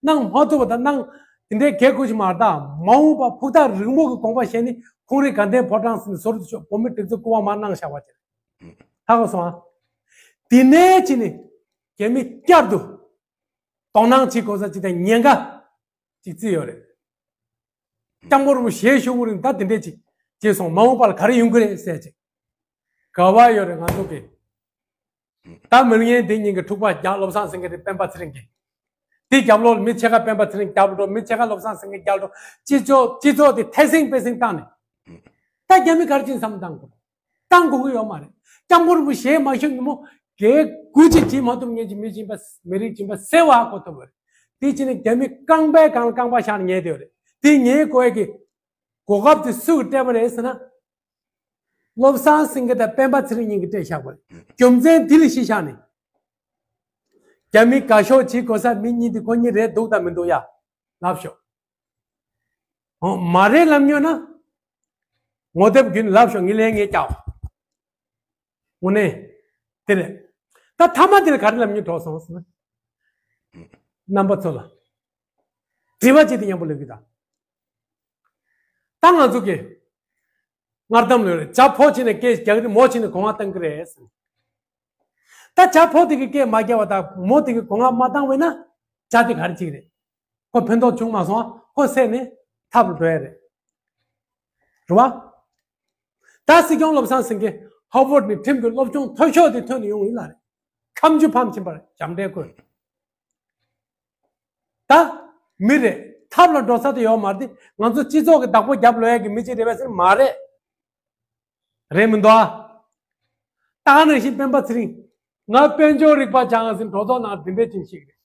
གནང་མ་ཐུབ་པ་དང་གནང་། དེ་འདྲའི་གལ་དགོས་ཤིག་མ་རེད་ད། མ་འོངས་པ་ཕུགས་ཐག་རིང་པོ་གི་དགོངས་པ་བཞེས་ནས་ཁོང་རའི་དགའ་ལྡན་ཕོ་བྲང་ཟེར་ནས་ཟུར་དུ་ཤོག་བོད་མི་སྒྲིག་འཛུགས་སྐུ་དབང་མར་གནང་བཞག་པ་ཅིག་རེད། ཧ་གོ་སོང་ཨ། དེ་ནས་ཕྱིན་ནས་རྒྱ་མི་བསྐྱར་དུ་དོ་སྣང་བྱེད་དགོས་ས་ཅིག་དང་ཉེན་ཁ་ཅིག་བརྩིས་ཡོད་རེད། སྐྱབས་མགོན་རིན་པོ་ཆེ་ཞལ་བཞུགས་རིང་ད་དེ་འདྲས་ཅིག་བྱས་སོང་མ་འོངས་པ་ལ་ག་རེ་ཡོང་གི་རེད་ཟེར་ཅིག་ག་བ་ཡོད་རེད་ང་ཚོ་གི། ད་མི་ལོ་ཡན་དེ་ཉིན་གྱི་འཁྲུག་པ་རྒྱག་བློ་བཟང་སེང་གེ་རེད་སྤེན་པ་ཚེ་རིང་གིས། དེ་རྒྱབ་ལོགས་ལ་མི་ཕྱེད་ཀ་སྤེན་པ་ཚེ་རིང་རྒྱབ་འགྲོ་མི་ཕྱེད་ཀ་བློ་བཟང་སེང་གེ་རྒྱབ་འགྲོ་སྤྱི་ཚོགས་སྤྱི་ཚོགས་དེ་ཐེ་སེང་པེ་སེང་བཏང་ནས། ད་རྒྱ་མི་ག་རེ་བྱས་ནས་བསམ་བློ་བཏང་དགོས། བཏང་དགོས་ཀྱི་ཡོད་མ་རེད། སྐྱབས་མགོན་རིན་པོ་ཆེ་ཞལ་མ་བཞུགས་ཉིན་མོ་གལ་དགུ་ཅིག་བྱེད་མ་ཐུབ་ངེས་ཀྱི་མི་སྦྱིན་པ་མི་རིགས་སྦྱིན་པ་གསལ་བོ་ཧ་གོ་ཐུབ་པ་རེད། དེ་བྱས་ནས་རྒྱ་མི་རྐང་པའི་སྒང་ལ་རྐང་པ་བཞག་ནས་ཉལ་བསྡད་ཡོད་རེད། དེ་ཉལ་དགོས་ཡས་ཀྱི་གོ་སྐབས་དེ་སུ་གིས་སྤྲད་པ་རེད་ཟེར་ན། བློ་བཟང་སེང་གེ་དང་སྤེན་པ་ཚེ་རིང་གཉིས་ཀྱིས་སྤྲད་བཞག་པ་རེད། རྒྱུ་མཚན་འདི་ལ་གཞི་བཞག་ནས། རྒྱ་མི་དགའ་ཤོས་བྱེད་དགོས་ས་མི་གཉིས་འདི་ཁོ་གཉིས་རེད་འདུག་དང་མི་འདུག་ཡ། ལབ་ཤོག་འོ་མ་རེད་ལབ་སྙོན་ན། ངོ་དེབ་བརྒྱུད་ནས་ལབ་ཤོག་ངས་ལན་ངས་རྒྱག་དངོས་གནས། དེ་རེད། ད་མཐའ་མ་དེ་ལ་ག་རེ་ལབ་སྙོན་གྲོགས་སོང་ཟེར་ན། རྣམ་པ་ཚོ་ལ། དྲི་བ་གཅིག་དེ་མཉམ་པོ་ལབ་གི་ད། ད་ང་ཚོ་གི། སྔར་གཏམ་ལོས་རེད་ཇ་ཕོ་བྱས་ནས་སྐད་རྒྱག་གི་རེད་མོ་བྱས་ནས་གོ་བ་བཏང་གི་རེད་ཟེར། ད་ཇ་ཕོ་དེ་གི་སྐད་མ་རྒྱག་པ་དང་མོ་དེ་གི་གོ་བ་མ་བཏང་བས་ན་ཇ་དེ་ག་རེ་བྱེད་ཀྱི་རེད། ཁོ་ཕན་ཐོགས་བྱུང་མ་སོང་ཁོ་བསད་ནས་ཐབ་ལ་འགྲོ་ཡ་རེད། རེད་བ། ད་སྲིད་སྐྱོང་བློ་བཟང་སེང་གེ་ཧ་ཝར་ཌི་ནས་ཁྲིམས་ཀྱི་སློབ་སྦྱོང་མཐོ་ཤོས་དེ་ཐོན་ནས་ཡོང་ཡིན་ལ་རེད། ཁ་མཆུ་ཕམ་ཕྱིན་པར་ཞབས་འདྲེན་བཀོད། ད་མི་རེད་ཐབ་ལ་འགྲོ་ས་དེ་ཡོད་མ་རེད། ང་ཚོ་སྤྱི་ཚོགས་ཀྱི་བདག་པོ་རྒྱབ་ལོས་ཡ་གི་མི་གཅིག་རེད་པས་ཟེར་མ་རེད། རེད་མི་འདུག་ཨ། ད་ག་ནང་བཞིན་སྤེན་པ་ཚེ་རིང་། ང་དཔལ་འབྱོར་རིག་པ་སྦྱང་ཟིན་གྲོས་ཚོགས་ནང་འདི་འདྲས་ཅིག་ཞིག་རེད།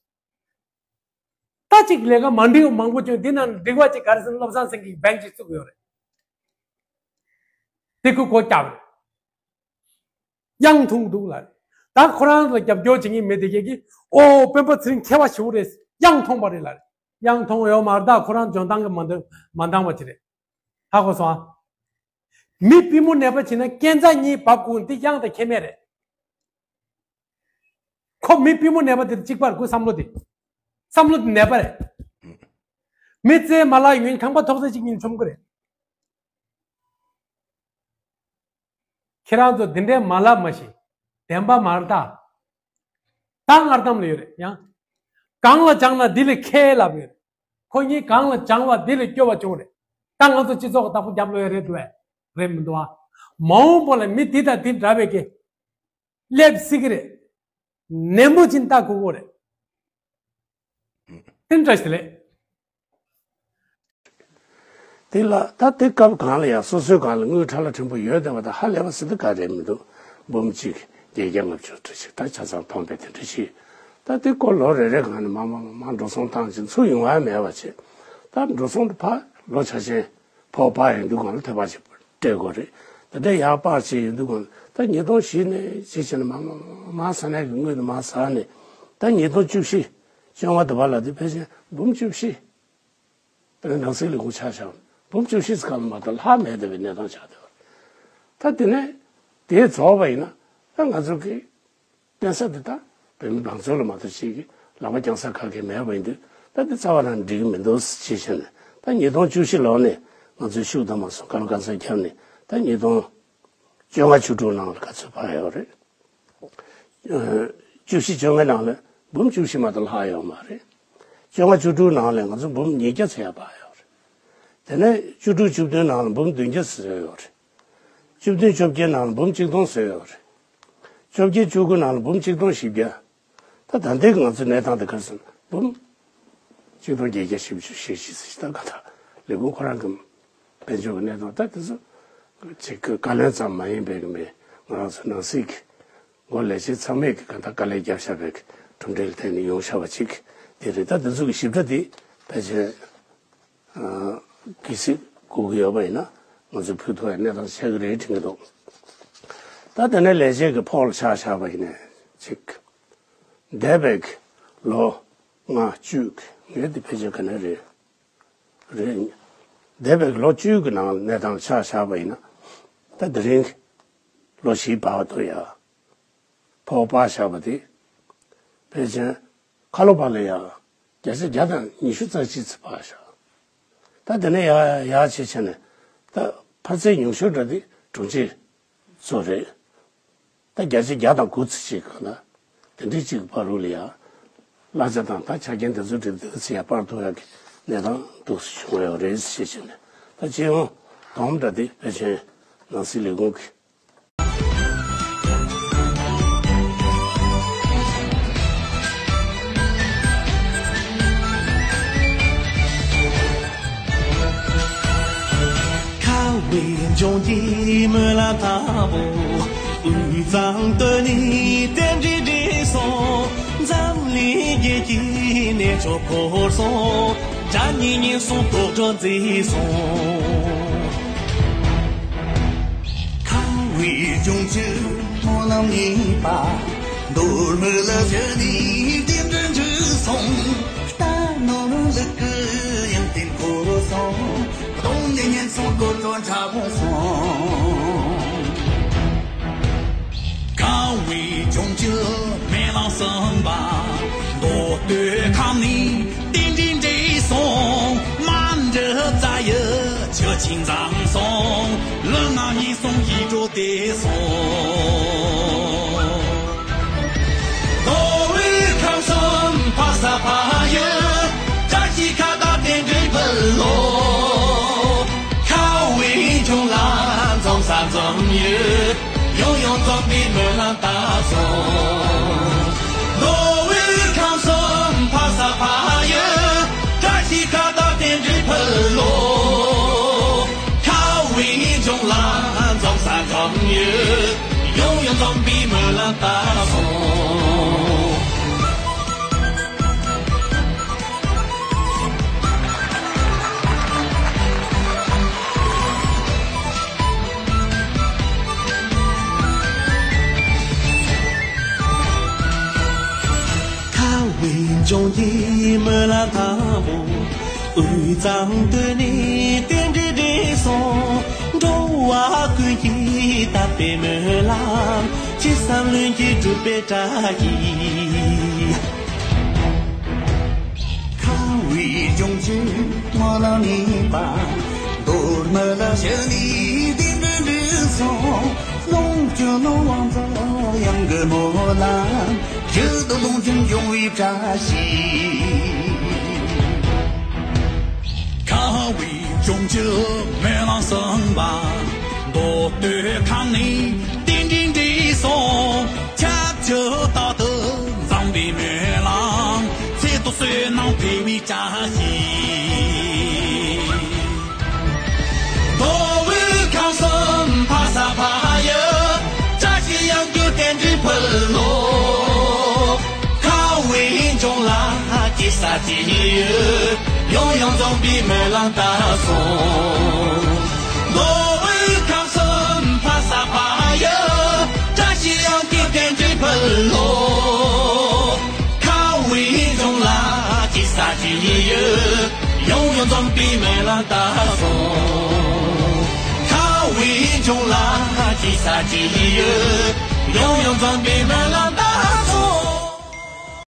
ད་ཅིག་ལས་ཀ་མ་འགྲིག་མང་པོ་བྱུང་འདི་ནང་འགྲིག་པ་ཅིག་ག་རེ་ཟེར་ན་བློ་བཟང་སེང་གེ་བེང་ཅིག་བཙུགས་ཡོད་རེད། དེ་ཁུ་གོ་རྒྱབ་རེད། གཡང་འཐུང་འདུག་ལ། ད་ཁོ་རང་ལ་རྒྱབ་སྐྱོར་བྱེད་མཁན་མི་དེ་གས་ཀྱིས་ཨོ་སྤེན་པ་ཚེ་རིང་མཁས་པ་ཞེ་པོ་རེད། གཡང་འཐུང་པ་རེད་ལ། གཡང་འཐུང་ཡོད་མ་རེད་ད་ཁོ་རང་འཇོན་ཐང་གི་མ་འདང་མ་འདང་བ་ཅིག་རེད། ཧ་གོ་སོང་ཨ། མི་པུས་མོ་ནད་པ་བྱེད་ན་རྐྱེན་རྩ་གཉིས་བབས་དགོས་འདི་གཡང་དང་ཁྱད་མེད་རེད། ཁོ་མི་པུས་མོ་ནད་པ་དེ་གཅིག་པར་ཁོའི་བསམ་བློ་དེ། བསམ་བློ་དེ་ནད་པ་རེད། མི་ཚེ་མ་ལག་ཡུན་ཁང་པ་ཐོག་ཚད་གཅིག་ཉིན་ཆོམ་གི་རེད། ཁྱེད་རང་ཚོ་འདི་འདྲའི་མ་ལབ་མ་ཤེས། བདེན་པ་མ་རེད་ད། ད་ངར་གཏམ་ལ་ཡོད་རེད་ཡང་། གང་ལ་སྦྱངས་ན་འདི་ལས་ཁས་ལབ་ཡོད་རེད། ཁོ་གཉིས་གང་ལ་སྦྱངས་པ་འདི་ལས་སྐྱོ་བ་བྱུང་རེད། ད་ང་ཚོ་སྤྱི་ཚོགས་ཀྱི་བདག་པོ་རྒྱབ་ལོ་ཡོད་རེད་འདུག་བས། རེད་མི་འདུག་ཨ། མ་འོངས་པ་ལ་མི་འདི་དང་འདི་འདྲ་བའི་གི་སླེབས་སྲིད་གི་རེད། ནན་པོ་ཅིག་ལྟ་དགོས་ཀྱི་རེད། དེ་འདྲ་ཞིག་ལས། དེ་ལ་ད་དེ་སྐབས་གང་ལ་ཡང་སོ་སོའི་སྒང་ལ་དངུལ་ཁྲ་ལ་ཕྲན་བུ་ཡོད་བསྡད་པ་དང་ཧ་ལས་པ་ཟེར་དུས་ག་རེ་མི་འདུག་འབུམ་གཅིག་བརྒྱད་བརྒྱ་ལྔ་བཅུ་ཁྲི་གཅིག་ད་ཆ་ཚང་མཐོང་པའི་དེ་འདྲ་ཞིག་ད་དེ་སྐོར་ལོ་རེ་རེ་གང་ནས་མ་མ་མ་མ་འགྲོ་སོང་བཏང་ཅིང་ཚུར་ཡོང་བ་མེད་པ་བྱས། ད་འགྲོ་སོང་དུ་ཕར་ལོ་ཆ་ཆེན་ཕོགས་པ་ཡོང་དུས་གང་ལ་ཐེ་བ་ཅིག་སྤྲད་དགོས་རེད། ད་ལྟ་ཡག་པར་བྱས་ཡོང་དུས་གང་ལ་ད་ཉིས་སྟོང་བཞི་ནས་ཅི་བྱས་ན་མ་མ་མ་མ་ས་གནས་ཀྱི་དངུལ་དུ་མ་ཟ་ནས་ད་ཉིས་སྟོང་བཅུ་བཞི་བཅོ་ལྔ་དུ་བ་ལ་དེ་ཕལ་ཆེར་འབུམ་བཅུ་བཞི། དེ་ནས་ནང་སྲིད་ལས་ཁུངས་ཆ་བཞག་ན་འབུམ་བཅུ་བཞི་ཙམ་ལ་མ་གཏོགས་ལྷག་མེད་བསྡད་པའི་གནས་སྟངས་ཆགས་བསྡད་པ་རེད། ད་དེ་ནས་དེ་རྫོགས་པ་ཡིན་ན་ད་ང་ཚོ་གི་བརྟེན་ས་དེ་ད་བོད་མི་མང་ཚོགས་ལ་མ་གཏོགས་ཅིག་གི་ལག་པ་བརྐྱང་ས་ག་གེ་མེད་པ་ཡིན་དུས་ད་དེ་རྩ་བ་རང་འགྲིག་གི་མི་འདུག་ཅེས་བཤད་ནས་ད་ཉིས་སྟོང་བཅུ་བཞི་ལོ་ནས་ང་ཚོས་ཤུགས་དང་མ་སོང་གང་གང་ས་ཁྱབ་ནས་ད་ཉིས་སྟོང་བཅོ་ལྔ་བཅུ་དྲུག་ནང་ལ་ག་ཚོད་ཕར་ཡོད་རེད། བཅུ་བཞི་བཅོ་ལྔ་ནང་ལ་འབུམ་བཅུ་བཞི་མ་གཏོགས་ལྷག་ཡོད་མ་རེད། བཅོ་ལྔ་བཅུ་དྲུག་ནང་ལ་ང་ཚོ་འབུམ་ཉིས་བརྒྱ་ཚོད་ཡར་འཕར་ཡོད་རེད། དེ་ནས་བཅུ་དྲུག་བཅུ་བདུན་ནང་ལ་འབུམ་བདུན་བརྒྱ་ཙམ་ཡོད་རེད། བཅུ་བདུན་བཅོ་བརྒྱད་ནང་ལ་འབུམ་གཅིག་སྟོང་ཙམ་ཡོད་རེད། བཅོ་བརྒྱད་བཅུ་དགུ་ནང་ལ་འབུམ་གཅིག་སྟོང་བཞི་བརྒྱ། ད་ད་ལྟའི་ང་ཚོའི་གནས་སྟངས་དེ་ག་རེ་ཟེར་ན་འབུམ་གཅིག་སྟོང་བརྒྱད་བརྒྱ་བཞི་བཅུ་ཞེ་བཞི་ཟེར་ཞིག་ད་ག་ད་ལས་ཁུངས་ཁོ་རང་གི་དཔལ་འབྱོར་གྱི་གནས་སྟངས་ད་དེ་ཚོ་ཅིག་གི་བཀའ་བློན་ཙམ་མ་ཡིན་པའི་གི་མི་ང་རང་ཚོ་ནང་སྲིད་ཀྱི་འགོ་ལས་བྱེད་ཚང་མས་གི་ག་ད་དཀའ་ལས་བརྒྱབ་བཞག་པའི་གི་གྲུབ་འབྲས་ལ་བརྟེན་ནས་ཡོང་བཞག་པ་ཅིག་དེ་རེད། ད་དེ་ཚོ་གི་ཞིབ་ཕྲ་དེ་ཕལ་ཆེར་གལ་སྲིད་དགོས་ཀྱི་ཡོད་པ་ཡིན་ན་ང་ཚོས་ཕུལ་ཐུབ་པའི་གནས་སྟངས་ཆགས་ཀྱི་རེད་དྲན་གྱི་འདུག་ད་དེ་ནས་ལས་བྱེད་ཀྱི་ཕོགས་ལ་ཆ་བཞག་པ་ཡིན་ན་ཅིག་འདས་པའི་ལོ་ལྔ་བཅུ་ངས་འདི་ཕལ་ཆེར་ག་ནས་རེད། རེད། འདས་པའི་ལོ་བཅུ་གི་ནང་གནས་སྟངས་ཆ་བཞག་པ་ཡིན་ན་ད་དེ་རིང་ལོ་བཞིའི་བར་དུ་ཡ་ཕོགས་པ་བཞག་པ་དེ་ཕལ་ཆེར་ཁ་ལོ་བ་ལ་ཡ་བརྒྱ་ཆ་བརྒྱ་དང་ཉི་ཤུ་རྩ་གཅིག་ཙམ་བར་བཞག་ད་དེ་ནས་ཡ་ཡ་བྱས་བྱས་ནས་ད་འཕར་ཚད་ཉུང་ཤོས་འདྲ་དེ་དྲུང་ཆེ་ཚོ་རེད། ད་བརྒྱ་ཆ་བརྒྱ་དང་དགུ་ཙམ་ཞིག་གང་ལ་དེ་འདྲའི་གཅིག་གི་བར་རུ་ལ་ཡ་གླ་ཆ་དང་ད་ཆ་རྐྱེན་དེ་ཚོ་འགྲིག་འདུག་ཟེར་ཡ་སྤར་ཐུབ་ཡ་གི་གནས་སྟངས་འདུག་སེ་བྱུང་ཡོད་རེད་ཞེས་བཤད་ནས་ད་སྤྱི་ཡོངས་དོམ་འདྲ་དེ་ཕལ་ཆེར་ནང་སྲིད་ལས་ཁུངས་ཀྱི། ཁ་བའི་ལྗོངས་ཀྱི་སྨོན་ལམ་དང་པོ། དབུས་གཙང་སྟོད་ནས་རྟེན་འབྲེལ་འགྲིག་སོང་། འཛམ་གླིང་རྒྱལ་གྱི་གནས་མཆོག་བསྐོར་སོང་། དགྲ་གཉེན་ཉེན་སོང་དོག་སྒྲོན་མཛེས་སོང་། ཁ་བའི་ལྗོངས་ཀྱི་སྨོན་ལམ་ཡིན་པ། མདོ་སྨད་ལ་བཞུད་ནས་རྟེན་འབྲེལ་འགྲིག་སོང་། རྟ་ནོར་ལུག་གི་ཡོན་ཏན་འཁོར་སོང་། གདོང་ནས་ཉེན་སོང་དགོད་བྲོ་འཁྲབ་སོང་། ཁ་བའི་ལྗོངས་ཀྱི་སྨོན་ལམ་གསུམ་པ། མདོ་སྟོད་ཁམས་ནས་རྟེན་འབྲེལ་འགྲིག་སོང་། མ་འདྲི་རྩ་ཡི་ཆུ་ཆེན་འཛོམས་སོང་། ལུས་ངག་ཉེན་སོང་ཡིད་འཕྲོག་བདེ་སོང་། མདོ་དབུས་ཁམས་གསུམ་འཕགས་ས་འཕགས་ཡུལ། བཀྲ་ཤིས་ཁ་བརྡ་རྟེན་འབྲེལ་ཕུལ་ལོ། ཁ་བའི་ལྗོངས་ལ་འཛོམས་ས་འཛོམས་ཡུལ། ཡང་ཡང་འཛོམས་པའི་སྨོན་ལམ་བཏབ་སོང་། མདོ་དབུས་ཁམས་གསུམ་འཕགས་ས་འཕགས་ཡུལ། བཀྲ་ཤིས་ཁ་བརྡ་རྟེན་འབྲེལ་ཕུལ་ལོ། ཁ་བའི་ལྗོངས་ལ་འཛོམས་ས་འཛོམས་ཡུལ། ཡང་ཡང་འཛོམས་པའི་སྨོན་ལམ་བཏབ་སོང་། ཁ་བའི་ལྗོངས་ཀྱི་སྨོན་ལམ་དང་པོ། དབུས་གཙང་སྟོད་ནས་རྟེན་འབྲེལ་འགྲིག་སོང་། འགྲོ་བ་ཀུན་གྱི་དད་པའི་སྨོན་ལམ། ཅི་བསམ་ལྷུན་གྱིས་གྲུབ་པའི་བཀྲ་ཤིས། ཁམས་དབུས་ལྗོངས་ཀྱི་སྨོན་ལམ་ནུས་པ། མདོ་སྨད་ལ་ཞི་ནས་བདེ་འགྲོའི་འབྲས་སོ། ལོངས་སྤྱོད་ནོར་དབང་འཛོམས་གཡང་གི་སྨོན་ལམ། ཡུལ་དུ་ལོངས་སྤྱོད་འབྱུང་བའི་བཀྲ་ཤིས། ཁམས་དབུས་ལྗོངས་ཀྱི་སྨོན་ལམ་གསུམ་པ། མདོ་སྟོད་ཁམས་ནས་རྟེན་འབྲེལ་འདྲེས་སོ། ཁྱབ་བརྒྱ་རྟག་ཏུ་འཛོམས་པའི་སྨོན་ལམ། ཚེ་ཐུབ་བསོད་ནམས་འཕེལ་བའི་བཀྲ་ཤིས། མདོ་དབུས་ཁམས་གསུམ་ཕ་ས་ཕ་ཡུལ། བཀྲ་ཤིས་གཡང་རྒྱུད་རྟེན་འབྲེལ་ཕུལ་ལོ། ཁམས་དབུས་ལྗོངས་ལ་ཅི་ཟེར་ཅི་ཡོད། ཡང་ཡང་འཛོམས་པའི་སྨོན་ལམ་བཏབ་སོང་། མདོ་དབུས་ཁམས་གསུམ་ཕ་ས་ཕ་ཡུལ། བཀྲ་ཤིས་གཡང་རྒྱུད་རྟེན་འབྲེལ་ཕུལ་ལོ། ཁམས་དབུས་ལྗོངས་ལ་ཅི་ཟེར་ཅི་ཡོད། ཡང་ཡང་འཛོམས་པའི་སྨོན་ལམ་བཏབ་སོང་། ཁམས་དབུས་ལྗོངས་ལ་ཅི་ཟེར་ཅི་ཡོད།